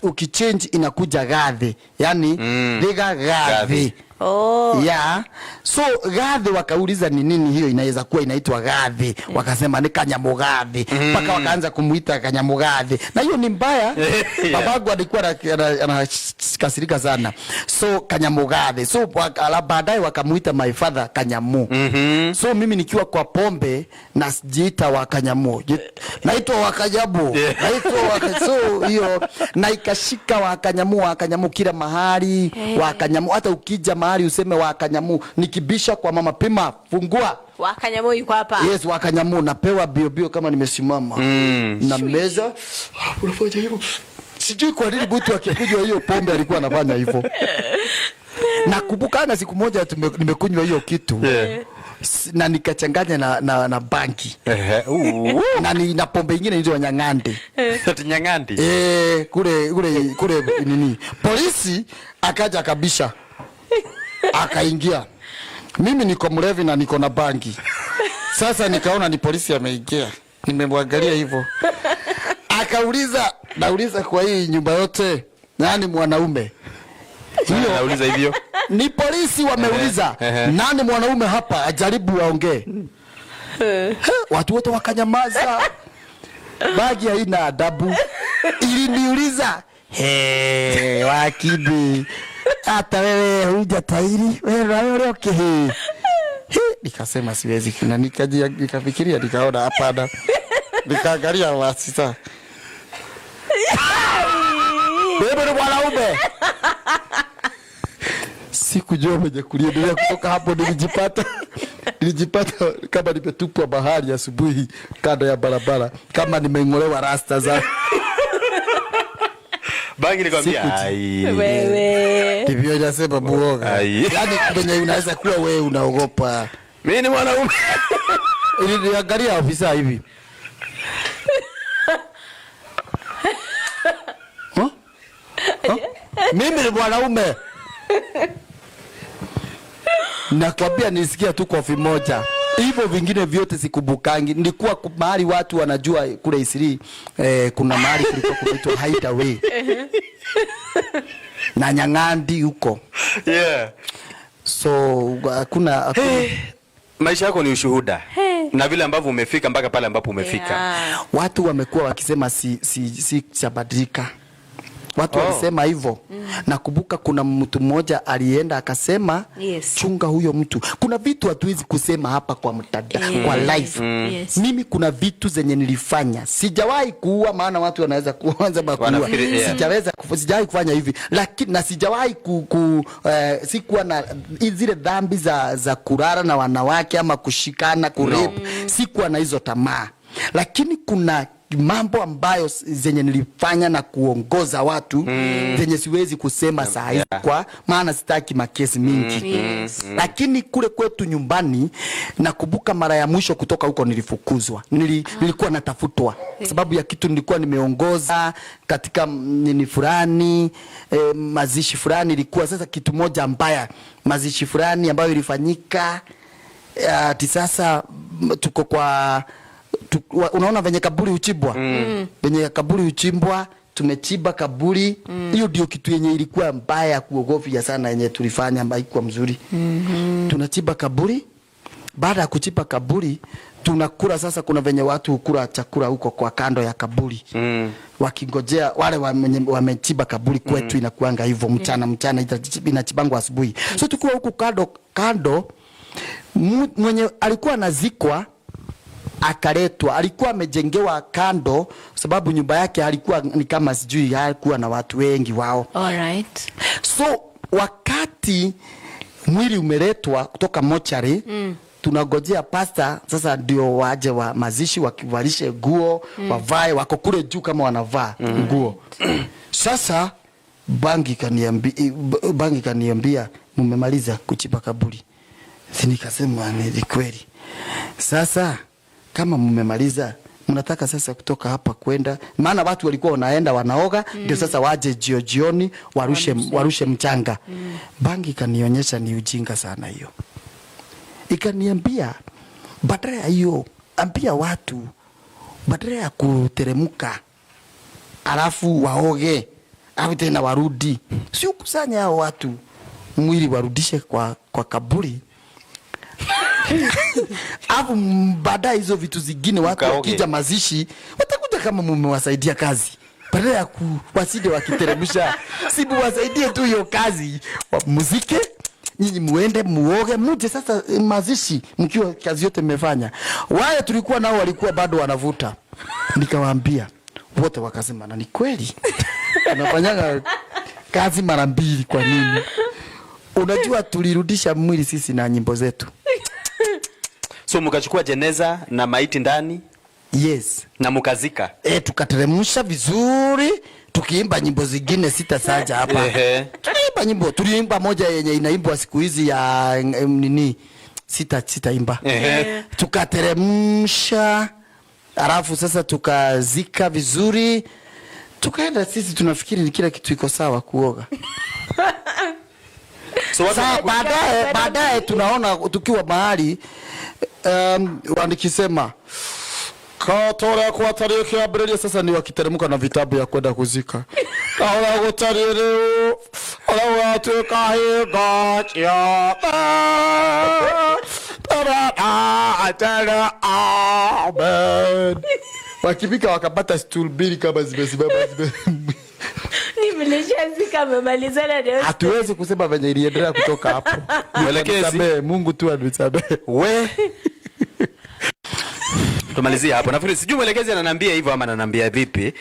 ukichange inakuja Gathi. Yani Dhiga Gathi. Oh. Yeah. So Gathi wakauliza ni nini hiyo inaweza kuwa inaitwa Gathi. Wakasema ni Kanyamu Gathi. Mpaka wakaanza kumuita Kanyamu Gathi. Na hiyo ni mbaya. Babangu alikuwa anakasirika sana. So Kanyamu Gathi. So baadaye wakamuita my father Kanyamu. So mimi nikiwa kwa pombe na sijiita wa Kanyamu. Naitwa Wakanyamu. Naitwa so hiyo na ikashika Wakanyamu, Wakanyamu kila mahali. Wakanyamu hata ukija mahali useme Wakanyamu, nikibisha kwa mama pima fungua Wakanyamu yuko hapa. Yes, Wakanyamu napewa bio bio kama nimesimama. Na meza unafanya hivyo. Sijui kwa nini mtu akikunywa hiyo pombe alikuwa anafanya hivyo. Nakumbuka na siku moja nimekunywa hiyo kitu. Yeah. Na nikachanganya na banki. Na pombe ingine inaitwa Nyang'ande. Ati Nyang'andi. Kule nini? Polisi akaja kabisha. Akaingia. Mimi niko mlevi na niko na bangi. Sasa nikaona ni polisi ameingia. Nimemwangalia hivyo. Akauliza, nauliza kwa hii nyumba yote nani mwanaume? Hiyo nauliza hivyo. Ni polisi wameuliza nani mwanaume hapa, ajaribu waongee. Watu wote wakanyamaza. Bagi haina adabu. Iliniuliza, "He, Wakibe, hata wewe hujatairi, wewe wewe okay." Nikasema siwezi, na nikafikiria nikaona hapana. Nikaangalia wasita. Wewe ni mwanaume. Sikujua mwenye kuliendelea kutoka hapo. Nilijipata kama nimetupwa bahari asubuhi kando ya barabara, kama nimeng'olewa rasta za bangi. Nikwambia ai wewe ndivyo inasema muoga. Yaani kwenye unaweza kuwa wewe unaogopa. Mimi ni mwanaume. Niliangalia ofisa hivi. Huh? Mimi ni mwanaume. Nakwambia nisikia tu kofi moja. Hivyo vingine vyote sikubukangi. Nilikuwa mahali watu wanajua kule Isiri, kuna mahali kulikuwa kunaitwa Hideaway. Na Nyang'andi huko. Yeah. So hakuna hey, maisha yako ni ushuhuda. Hey. Na vile ambavyo umefika mpaka pale ambapo umefika. Yeah. Watu wamekuwa wakisema si sijabadilika. Watu walisema hivyo. Nakumbuka kuna mtu mmoja alienda akasema, yes, chunga huyo mtu. Kuna vitu hatuwezi kusema hapa kwa mtandao, kwa live. Yes. Mimi kuna vitu zenye nilifanya. Sijawahi kuua, maana watu wanaweza kuanza kuua. Yeah. Sijawahi kufanya hivi. Lakini na sijawahi sikuwa na zile dhambi za kulala na wanawake ama kushikana, kurep. No. Sikuwa na hizo tamaa. Lakini kuna mambo ambayo zenye nilifanya na kuongoza watu zenye siwezi kusema saa hizi, kwa maana sitaki makesi mingi. Yes. Lakini kule kwetu nyumbani nakumbuka mara ya mwisho kutoka huko nilifukuzwa. Nilikuwa natafutwa sababu ya kitu nilikuwa nimeongoza katika nini fulani, mazishi fulani. Ilikuwa sasa kitu moja mbaya, mazishi fulani ambayo ilifanyika ati sasa tuko kwa unaona venye kaburi uchimbwa. Venye kaburi uchimbwa, tumechimba kaburi. Hiyo ndio kitu yenye ilikuwa mbaya kuogofya sana yenye tulifanya ambayo haikuwa mzuri. Tunachimba kaburi. Baada ya kuchimba kaburi tunakula sasa. Kuna venye watu hukula chakula huko kwa kando ya kaburi. Wakingojea wale wamechimba kaburi kwetu. Inakuanga hivyo mchana mchana, inachibangwa asubuhi. So tukiwa huku kando mwenye alikuwa anazikwa akaletwa, alikuwa amejengewa kando sababu nyumba yake alikuwa ni kama sijui hakuwa na watu wengi wao. All right. So wakati mwili umeletwa kutoka mochari, tunagojea pastor sasa ndio waje wa mazishi wakivalishe nguo, wavae, wako kule juu kama wanavaa nguo. Sasa bangi kaniambia mmemaliza kuchimba kaburi. Si nikasema ni kweli. Sasa kama mmemaliza, mnataka sasa kutoka hapa kwenda, maana watu walikuwa wanaenda wanaoga, ndio sasa waje jioni warushe mchanga. Bangi kanionyesha ni ujinga sana hiyo. Ikaniambia badala ya hiyo, ambia watu badala ya kuteremka alafu waoge au tena warudi, si ukusanya hao watu mwili warudishe kwa kaburi. Alafu baadaye hizo vitu zingine watu wakija mazishi watakuja kama mmewasaidia kazi. Badala ya wasije wakiteremsha, si muwasaidie tu hiyo kazi. Muziki nyinyi muende muoge muje sasa mazishi mkiwa kazi yote mmefanya. Wale tulikuwa nao walikuwa bado wanavuta. Nikawaambia wote wakasema na ni kweli. Tunafanyaga kazi mara mbili kwa nini? Unajua tulirudisha mwili sisi na nyimbo zetu. So mkachukua jeneza na maiti ndani? Yes. Na mkazika? Tukateremsha vizuri, Tukiimba nyimbo zingine sitasaja hapa. Tuliimba nyimbo, tuliimba moja yenye inaimbwa siku hizi ya nini, sitaimba. Tukateremsha, alafu sasa tukazika vizuri, tukaenda sisi tunafikiri ni kila kitu iko sawa kuoga. So sasa baadaye tunaona tukiwa mahali wanikisema katore kwa tariki ya Abrili, sasa ni wakiteremka na vitabu ya kwenda kuzika. Kaora gutariru ora tukahiga ya amen. Wakifika wakapata stool mbili kama zimesimama. Nimeshazika amemalizana leo. Hatuwezi kusema venye iliendelea kutoka hapo. Mwelekezi, Mungu tu anisamehe. We tumalizie hapo. Nafikiri sijui mwelekezi ananiambia hivyo ama ananiambia vipi.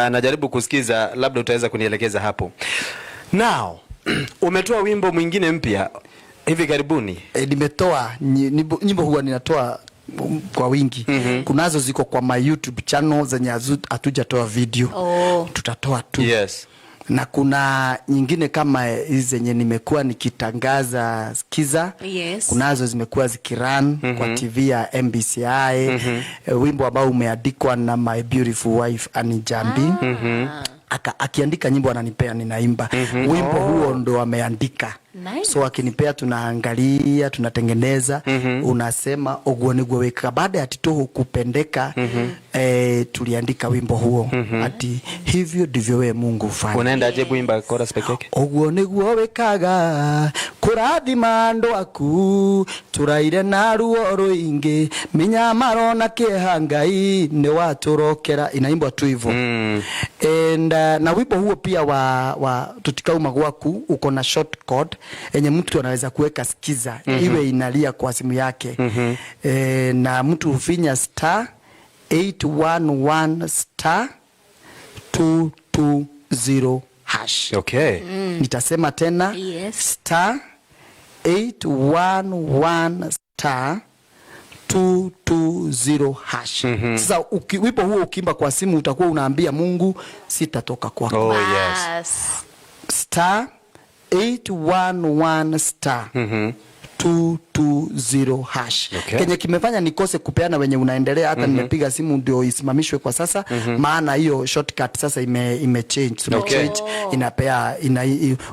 Najaribu kusikiza, labda utaweza kunielekeza hapo. Now, umetoa wimbo mwingine mpya hivi karibuni? Nimetoa nyimbo huwa ninatoa kwa wingi. Kunazo ziko kwa my YouTube channel zenye hatujatoa video. Tutatoa tu. Yes. Na kuna nyingine kama hizi zenye nimekuwa nikitangaza Skiza. Yes. Kunazo zimekuwa zikiran kwa TV ya MBCI. Wimbo ambao umeandikwa na my beautiful wife Annie Jambi. Akiandika nyimbo ananipea ninaimba. Wimbo huo ndo ameandika. Nice. So akinipea tunaangalia, tunatengeneza, unasema oguo niguo weka. Baada ya Titoho kupendeka, tuliandika wimbo huo. Ati hivyo ndivyo we Mungu ufanye. Unaenda aje kuimba chorus peke yake? Oguo niguo wekaga kurathima andu aku turaire na ruo ruingi minyamaro na kieha Ngai ni waturokera. Inaimbwa tu hivyo. And na wimbo huo pia wa tutikauma gwaku uko na short code enye mtu anaweza kuweka Skiza iwe inalia kwa simu yake. Na mtu hufinya star 811 star 220 hash. Okay. Nitasema tena. Yes. Star 811 star 220 hash. Sasa wimbo huo ukiimba kwa simu utakuwa unaambia Mungu sitatoka kwako. Oh, yes. Star 811 star 220 hash. Okay. Kenye kimefanya nikose kupeana wenye unaendelea hata nimepiga simu ndio isimamishwe kwa sasa, maana hiyo shortcut sasa ime change. Okay. Change inapea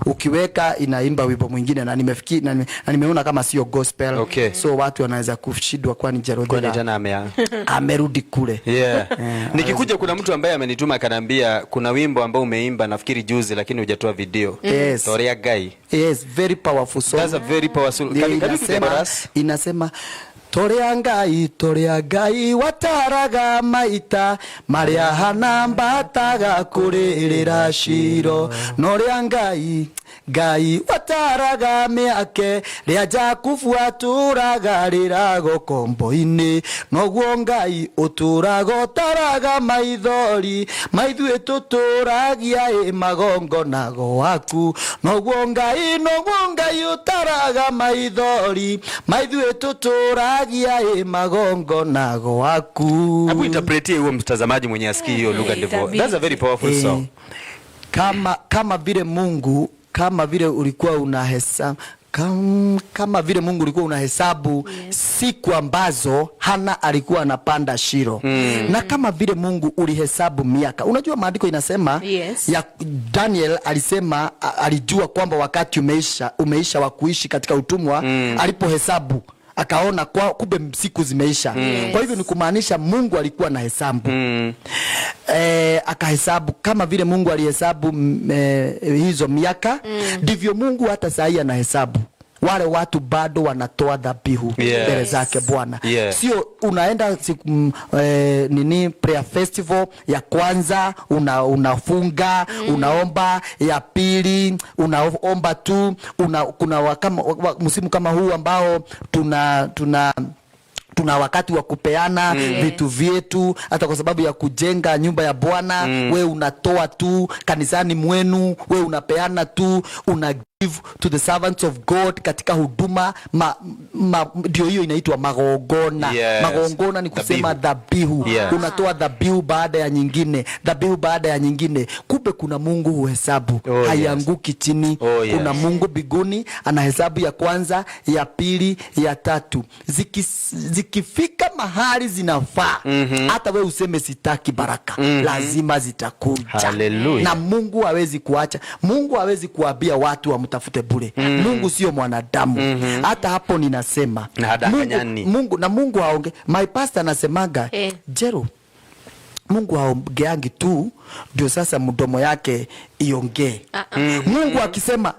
ukiweka inaimba wimbo mwingine, na nimefikiri na nimeona kama sio gospel. Okay. So watu wanaweza kushindwa kwani Jerodera tena amerudi kule. Yeah. Nikikuja kuna mtu ambaye amenituma akaniambia kuna wimbo ambao umeimba nafikiri juzi lakini hujatoa video. Yes. Toria Gai. Yes, very powerful song. That's a very powerful. Inasema Toria Ngai wataraga maita maria hana mbataga kuririra ciro noria Ngai Ngai wataraga miake ria Jakubu aturaga rirago kombo-ini noguo Ngai uturaga utaraga maithori maithuĩ tuturagia ĩ magongonago waku noguo Ngai utaraga maithori maithuĩ tuturagia ĩ magongonago waku. Hebu interpretie huo mtazamaji mwenye asikii hiyo lugha ndivyo. That's a very powerful song. Kama vile Mungu, kama vile ulikuwa unahesabu, kama vile Mungu ulikuwa unahesabu siku ambazo Hana alikuwa anapanda Shilo. Na kama vile Mungu ulihesabu miaka. Unajua maandiko inasema ya Daniel alisema alijua kwamba wakati umeisha wa kuishi katika utumwa, alipohesabu akaona kwa kumbe siku zimeisha. Kwa hivyo ni kumaanisha Mungu alikuwa na hesabu. Akahesabu kama vile Mungu alihesabu hizo miaka, ndivyo Mungu hata saa hii anahesabu wale watu bado wanatoa dhabihu mbele zake Bwana. Sio unaenda siku, nini prayer festival ya kwanza unafunga, unaomba, ya pili unaomba tu, kuna msimu kama huu ambao tuna wakati wa kupeana vitu vyetu, hata kwa sababu ya kujenga nyumba ya Bwana. We unatoa tu kanisani mwenu, we unapeana tu, una to the servants of God katika huduma, ndio hiyo inaitwa magongona. Yes. Magongona ni kusema dhabihu. Yes. Unatoa dhabihu baada ya nyingine, dhabihu baada ya nyingine. Kumbe kuna Mungu huhesabu. Oh, yes. Haianguki chini. Oh, yes. Kuna Mungu biguni anahesabu ya kwanza, ya pili, ya tatu. Zikifika mahali zinafaa, hata we useme sitaki baraka, lazima zitakuja. Hallelujah. Na Mungu hawezi kuacha. Mungu hawezi kuambia watu wamtafute bure. Mungu sio mwanadamu. Hata hapo ninasema Na hadanganyani. Mungu na Mungu haonge. My pastor anasemaga, Jero, Mungu haongeangi tu ndio sasa mdomo yake iongee. Mungu akisema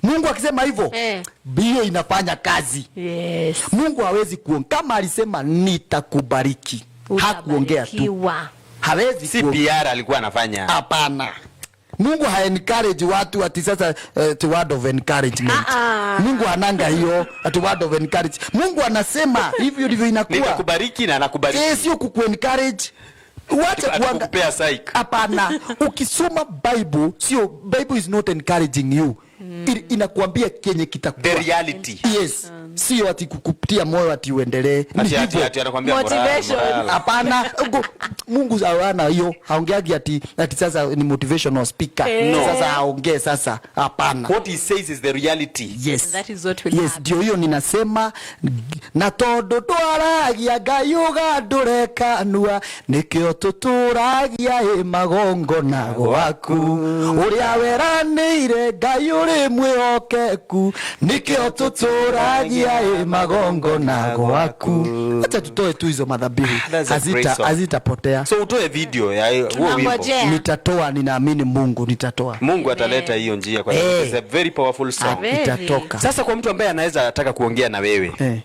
Mungu akisema hivyo, hiyo inafanya kazi. Yes. Mungu hawezi kuongea. Kama alisema nitakubariki, hakuongea tu. Hawezi Si PR alikuwa anafanya. Hapana. Mungu ha encourage watu ati sasa to word of encouragement. Mungu ananga hiyo ati word of encourage. Mungu anasema hivyo ndivyo inakuwa. Nitakubariki na anakubariki. Sio kuku encourage. Wacha Atakupea psych. Hapana. Ukisoma Bible, sio Bible is not encouraging you. Inakuambia kenye kitakuwa. The reality. Yes. Sio ati kukutia moyo ati uendelee. Ati anakuambia motivation. Hapana. Mungu hawana hiyo. Haongeagi ati sasa ni motivational speaker. No. Sasa haongee sasa. Hapana. What he says is the reality. Yes. That is what will happen. Ndio hiyo ninasema, na tondu twaragia Ngai ũgandũrekanua, nĩkĩo tũtũragia ĩ magongona gwaku, ũrĩa weranĩire Ngai ũrĩ mwĩhokeku, nĩkĩo tũtũragia ĩ magongona gwaku. Acha tutoe tu hizo madhabihu, hazitapotea. So utoe video ya huo wimbo. Nitatoa, ninaamini Mungu nitatoa. Mungu ataleta hiyo njia kwa sababu it's a very powerful song. Itatoka. Sasa kwa mtu ambaye anaweza ataka kuongea na wewe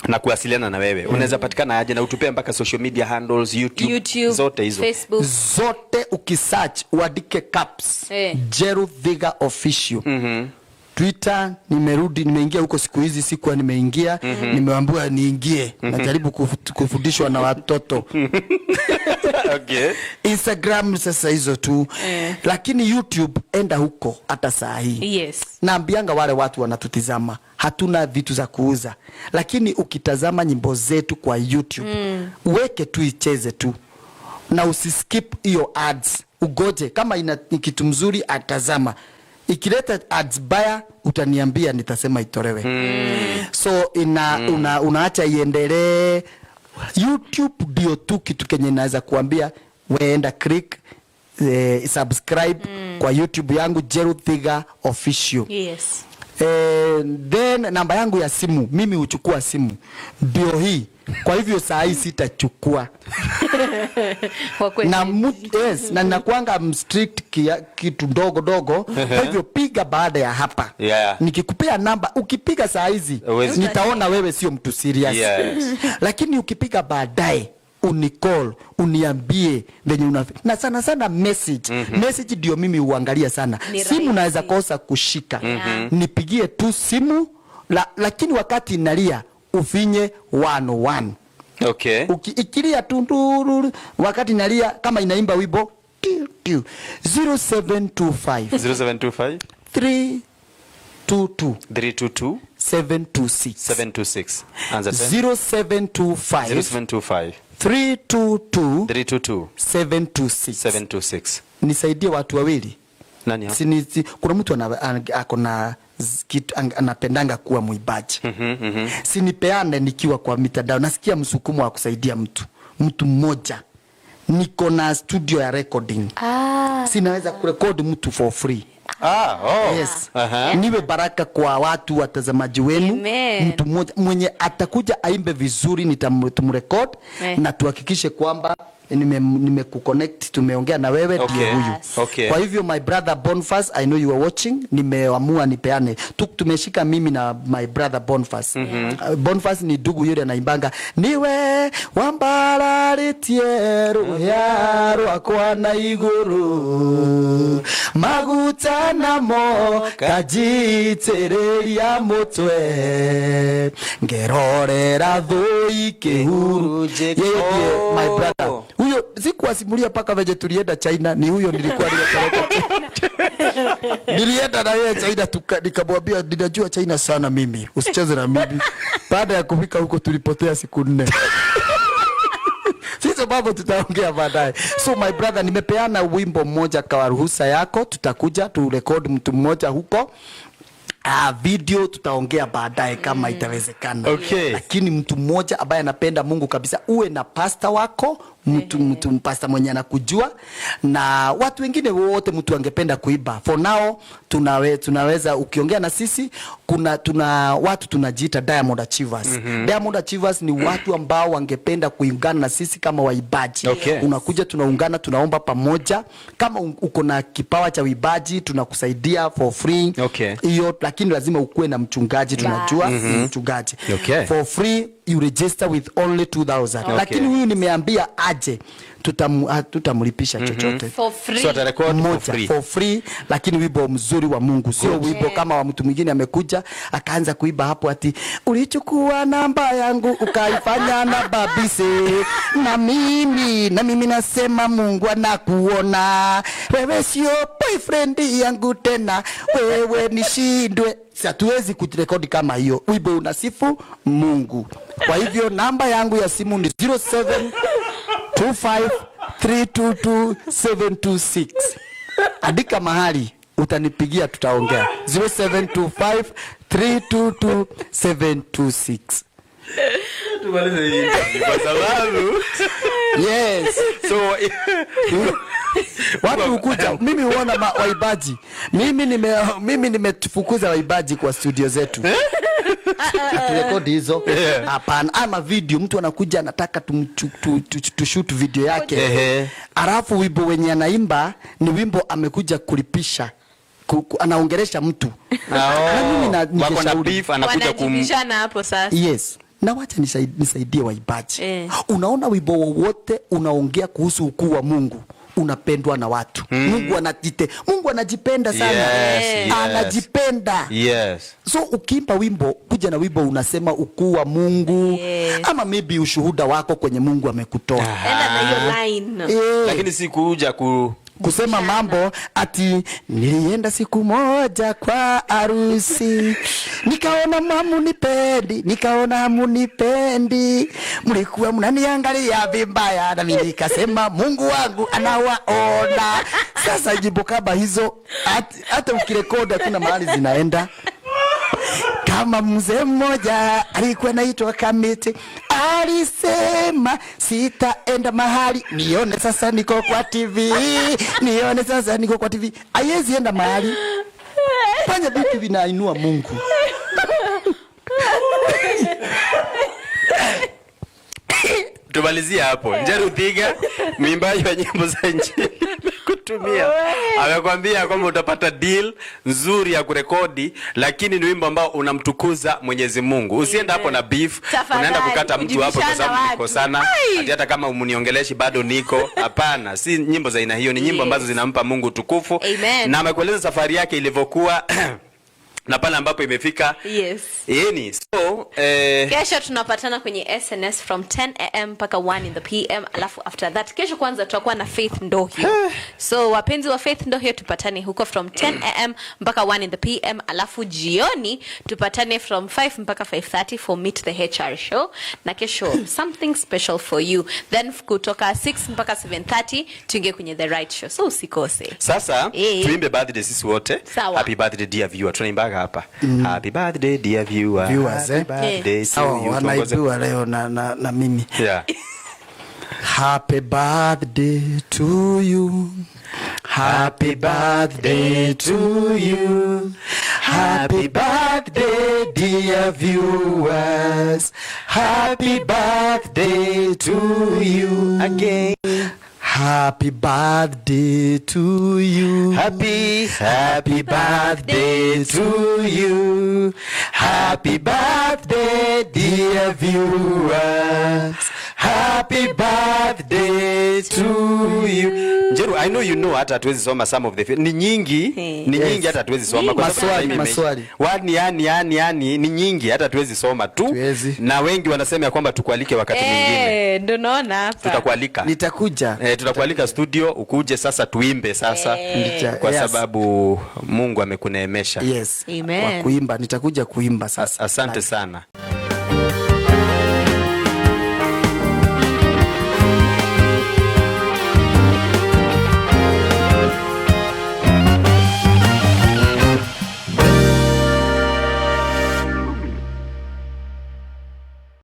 na kuwasiliana na wewe, unaweza patikana aje na utupee mpaka social media handles, YouTube zote hizo. Facebook. Zote ukisearch uandike caps Jeru Thiga Official. Twitter nimerudi, nimeingia huko siku hizi, sikuwa nimeingia, nimeambiwa niingie. Najaribu kufundishwa na watoto. Okay. Instagram sasa hizo tu. Lakini YouTube enda huko hata saa hii. Yes. Naambianga wale watu wanatutizama, hatuna vitu za kuuza. Lakini ukitazama nyimbo zetu kwa YouTube, uweke tu icheze tu. Na usiskip hiyo ads. Ugoje kama ina kitu mzuri atazama. Ikileta ads baya utaniambia, nitasema itolewe. So unaacha iendelee. YouTube ndio tu kitu kenye naweza kuambia, weenda click, subscribe kwa YouTube yangu Jeru Thiga Official. Yes. Then namba yangu ya simu, mimi huchukua simu ndio hii. Kwa hivyo saa hii sitachukua. Na yes, na ninakuanga strict kitu ndogo dogo. Kwa hivyo piga baada ya hapa. Nikikupea namba, ukipiga saa hizi nitaona wewe sio mtu serious. Yes. Lakini ukipiga baadaye unicall, uniambie venye na sana sana message. Message ndio mimi huangalia sana. Simu naweza kosa kushika. Nipigie tu simu, lakini wakati nalia ufinye 101. Okay. Ikilia tunduru wakati nalia kama inaimba wimbo 0725 0725 322 322 726 726. Anza tena. 0725 0725 322 322 726. 726. Nisaidie watu wawili. Nani hao? Kuna mtu akona kitu anapendanga kuwa muibaji. Sinipeane nikiwa kwa mitandao. Nasikia msukumo wa kusaidia mtu mmoja. Niko na studio ya recording. Sinaweza kurekodi mtu for free. Yes. Niwe baraka kwa watu watazamaji wenu. Amen. Mtu mmoja mwenye atakuja aimbe vizuri nitamrekod na tuhakikishe kwamba nimekuconnect, tumeongea na wewe ndiye huyu. Okay. Kwa hivyo my brother Boniface, I know you are watching, nimeamua nipeane. Tumeshika mimi na my brother Boniface. Boniface ni ndugu yule anaimbanga niwe wambararitie ruhya rwakwa na iguru maguta namo kajitereria mutwe ngerorera thũi kĩhurunjĩko. Yeye my brother huyo sikuwasimulia paka veje tulienda China, ni huyo nilikuwa nimepeleka. Nilienda na yeye China, nikamwambia ninajua China sana mimi, usicheze na mimi. Baada ya kufika huko tulipotea siku 4. Sisi mambo tutaongea baadaye. So my brother, nimepeana wimbo mmoja kwa ruhusa yako, tutakuja turekodi mtu mmoja huko. Video tutaongea baadaye kama itawezekana. Okay. Lakini mtu mmoja ambaye anapenda Mungu kabisa, uwe na pastor wako, mtu pastor mwenye anakujua, na watu wengine wote mtu angependa kuiba. For now tunaweza ukiongea na sisi, tuna watu tunajiita Diamond Achievers. Diamond Achievers ni watu ambao wangependa kuungana na sisi kama waibaji. Okay. Unakuja tunaungana, tunaomba pamoja. Kama uko na kipawa cha uibaji tunakusaidia for free. Okay. Hiyo, lakini lazima ukuwe na mchungaji, tunajua mchungaji. Okay. For free you register with only 2000. Okay. Lakini huyu nimeambia aje tutamlipisha chochote. For free. So atarecord for free. For free, lakini wimbo mzuri wa Mungu, sio wimbo kama wa mtu mwingine amekuja akaanza kuiba hapo ati ulichukua namba yangu ukaifanya na babise, na mimi nasema Mungu anakuona, wewe sio boyfriend yangu tena, wewe nishindwe. Hatuwezi kurekodi kama hiyo. Wimbo unasifu Mungu. Kwa hivyo namba yangu ya simu ni 0725322726. Andika mahali utanipigia, tutaongea. 0725322726. Tumalize hii kwa sababu yes. So watu hukuja, mimi huona waibaji. Mimi nimetufukuza waibaji kwa studio zetu. Turekodi hizo. Hapana, ama video mtu anakuja anataka tushoot video yake. Alafu wimbo wenye anaimba ni wimbo amekuja kulipisha. Anaongelesha mtu. Na mimi na beef anakuja kumjibishana hapo sasa. Yes. Na wacha nisaidie waibaji. Unaona wimbo wowote unaongea kuhusu ukuu wa Mungu, unapendwa na watu. Mungu anajipenda sana. Yes, yes. Anajipenda. Yes. So ukiimba wimbo, kuja na wimbo unasema ukuu wa Mungu, yes, ama maybe ushuhuda wako kwenye Mungu amekutoa. Enda na hiyo line. Lakini si kuja kusema mambo ati nilienda siku moja kwa harusi, nikaona mamunipendi, nikaona hamunipendi, mlikuwa mnaniangalia vibaya, na mimi nikasema Mungu wangu anawaona. Sasa jibu kama hizo hata ukirekodi hakuna mahali zinaenda. Kama mzee mmoja alikuwa anaitwa Kamiti, alisema sitaenda mahali, nione sasa niko kwa TV, nione sasa niko kwa TV. Haiwezi enda mahali. Fanya vitu vinainua Mungu. Tumalizia hapo. Njeru Thiga, mwimbaji wa nyimbo za Injili, kutumia. Amekwambia kwamba utapata deal nzuri ya kurekodi, lakini ni wimbo ambao unamtukuza Mwenyezi Mungu. Usienda hapo na beef, unaenda kukata mtu hapo kwa sababu niko sana. Hata kama umuniongeleshi bado niko. Hapana, si nyimbo za aina hiyo, ni nyimbo ambazo zinampa Mungu tukufu. Na amekueleza safari yake ilivyokuwa na pale ambapo imefika. Yes. Yeni. So, kesho tunapatana kwenye SNS from 10 AM mpaka 1 in the PM. Alafu after that, kesho kwanza tutakuwa na Faith Ndohio. So wapenzi wa Faith Ndohio tupatane huko from 10 AM mpaka 1 in the PM. Alafu jioni tupatane from 5 mpaka 5:30 for Meet the HR show. Na kesho something special for you. Then kutoka 6 mpaka 7:30 tuingie kwenye The Right Show. So usikose. Sasa tuimbe birthday sisi wote. Sawa. Happy birthday dear viewer. Tunaimbaga hapa. Happy birthday dear viewer. Viewers, happy birthday to you. Wanaibiwa leo na mimi. Yeah. Happy birthday to you. Happy birthday to you. Happy birthday dear viewers. Happy birthday to you. Again. Happy birthday to you. Happy, happy birthday to you. Happy birthday, dear viewers. Happy birthday to you. Njeru, I know you know hata hatuwezi soma some of the ni nyingi, ni nyingi hata hatuwezi soma kwa sababu Maswali, time imeisha. maswali. Wani yani yani yani ni nyingi hata hatuwezi soma tu. Hatuwezi. Na wengi wanasema ya kwamba tukualike wakati mwingine. Ndo naona hapa. Tutakualika. Nitakuja. Tutakualika studio ukuje sasa tuimbe sasa kwa sababu Mungu amekuneemesha. Yes. Amen. Kwa kuimba nitakuja kuimba sasa. Asante sana.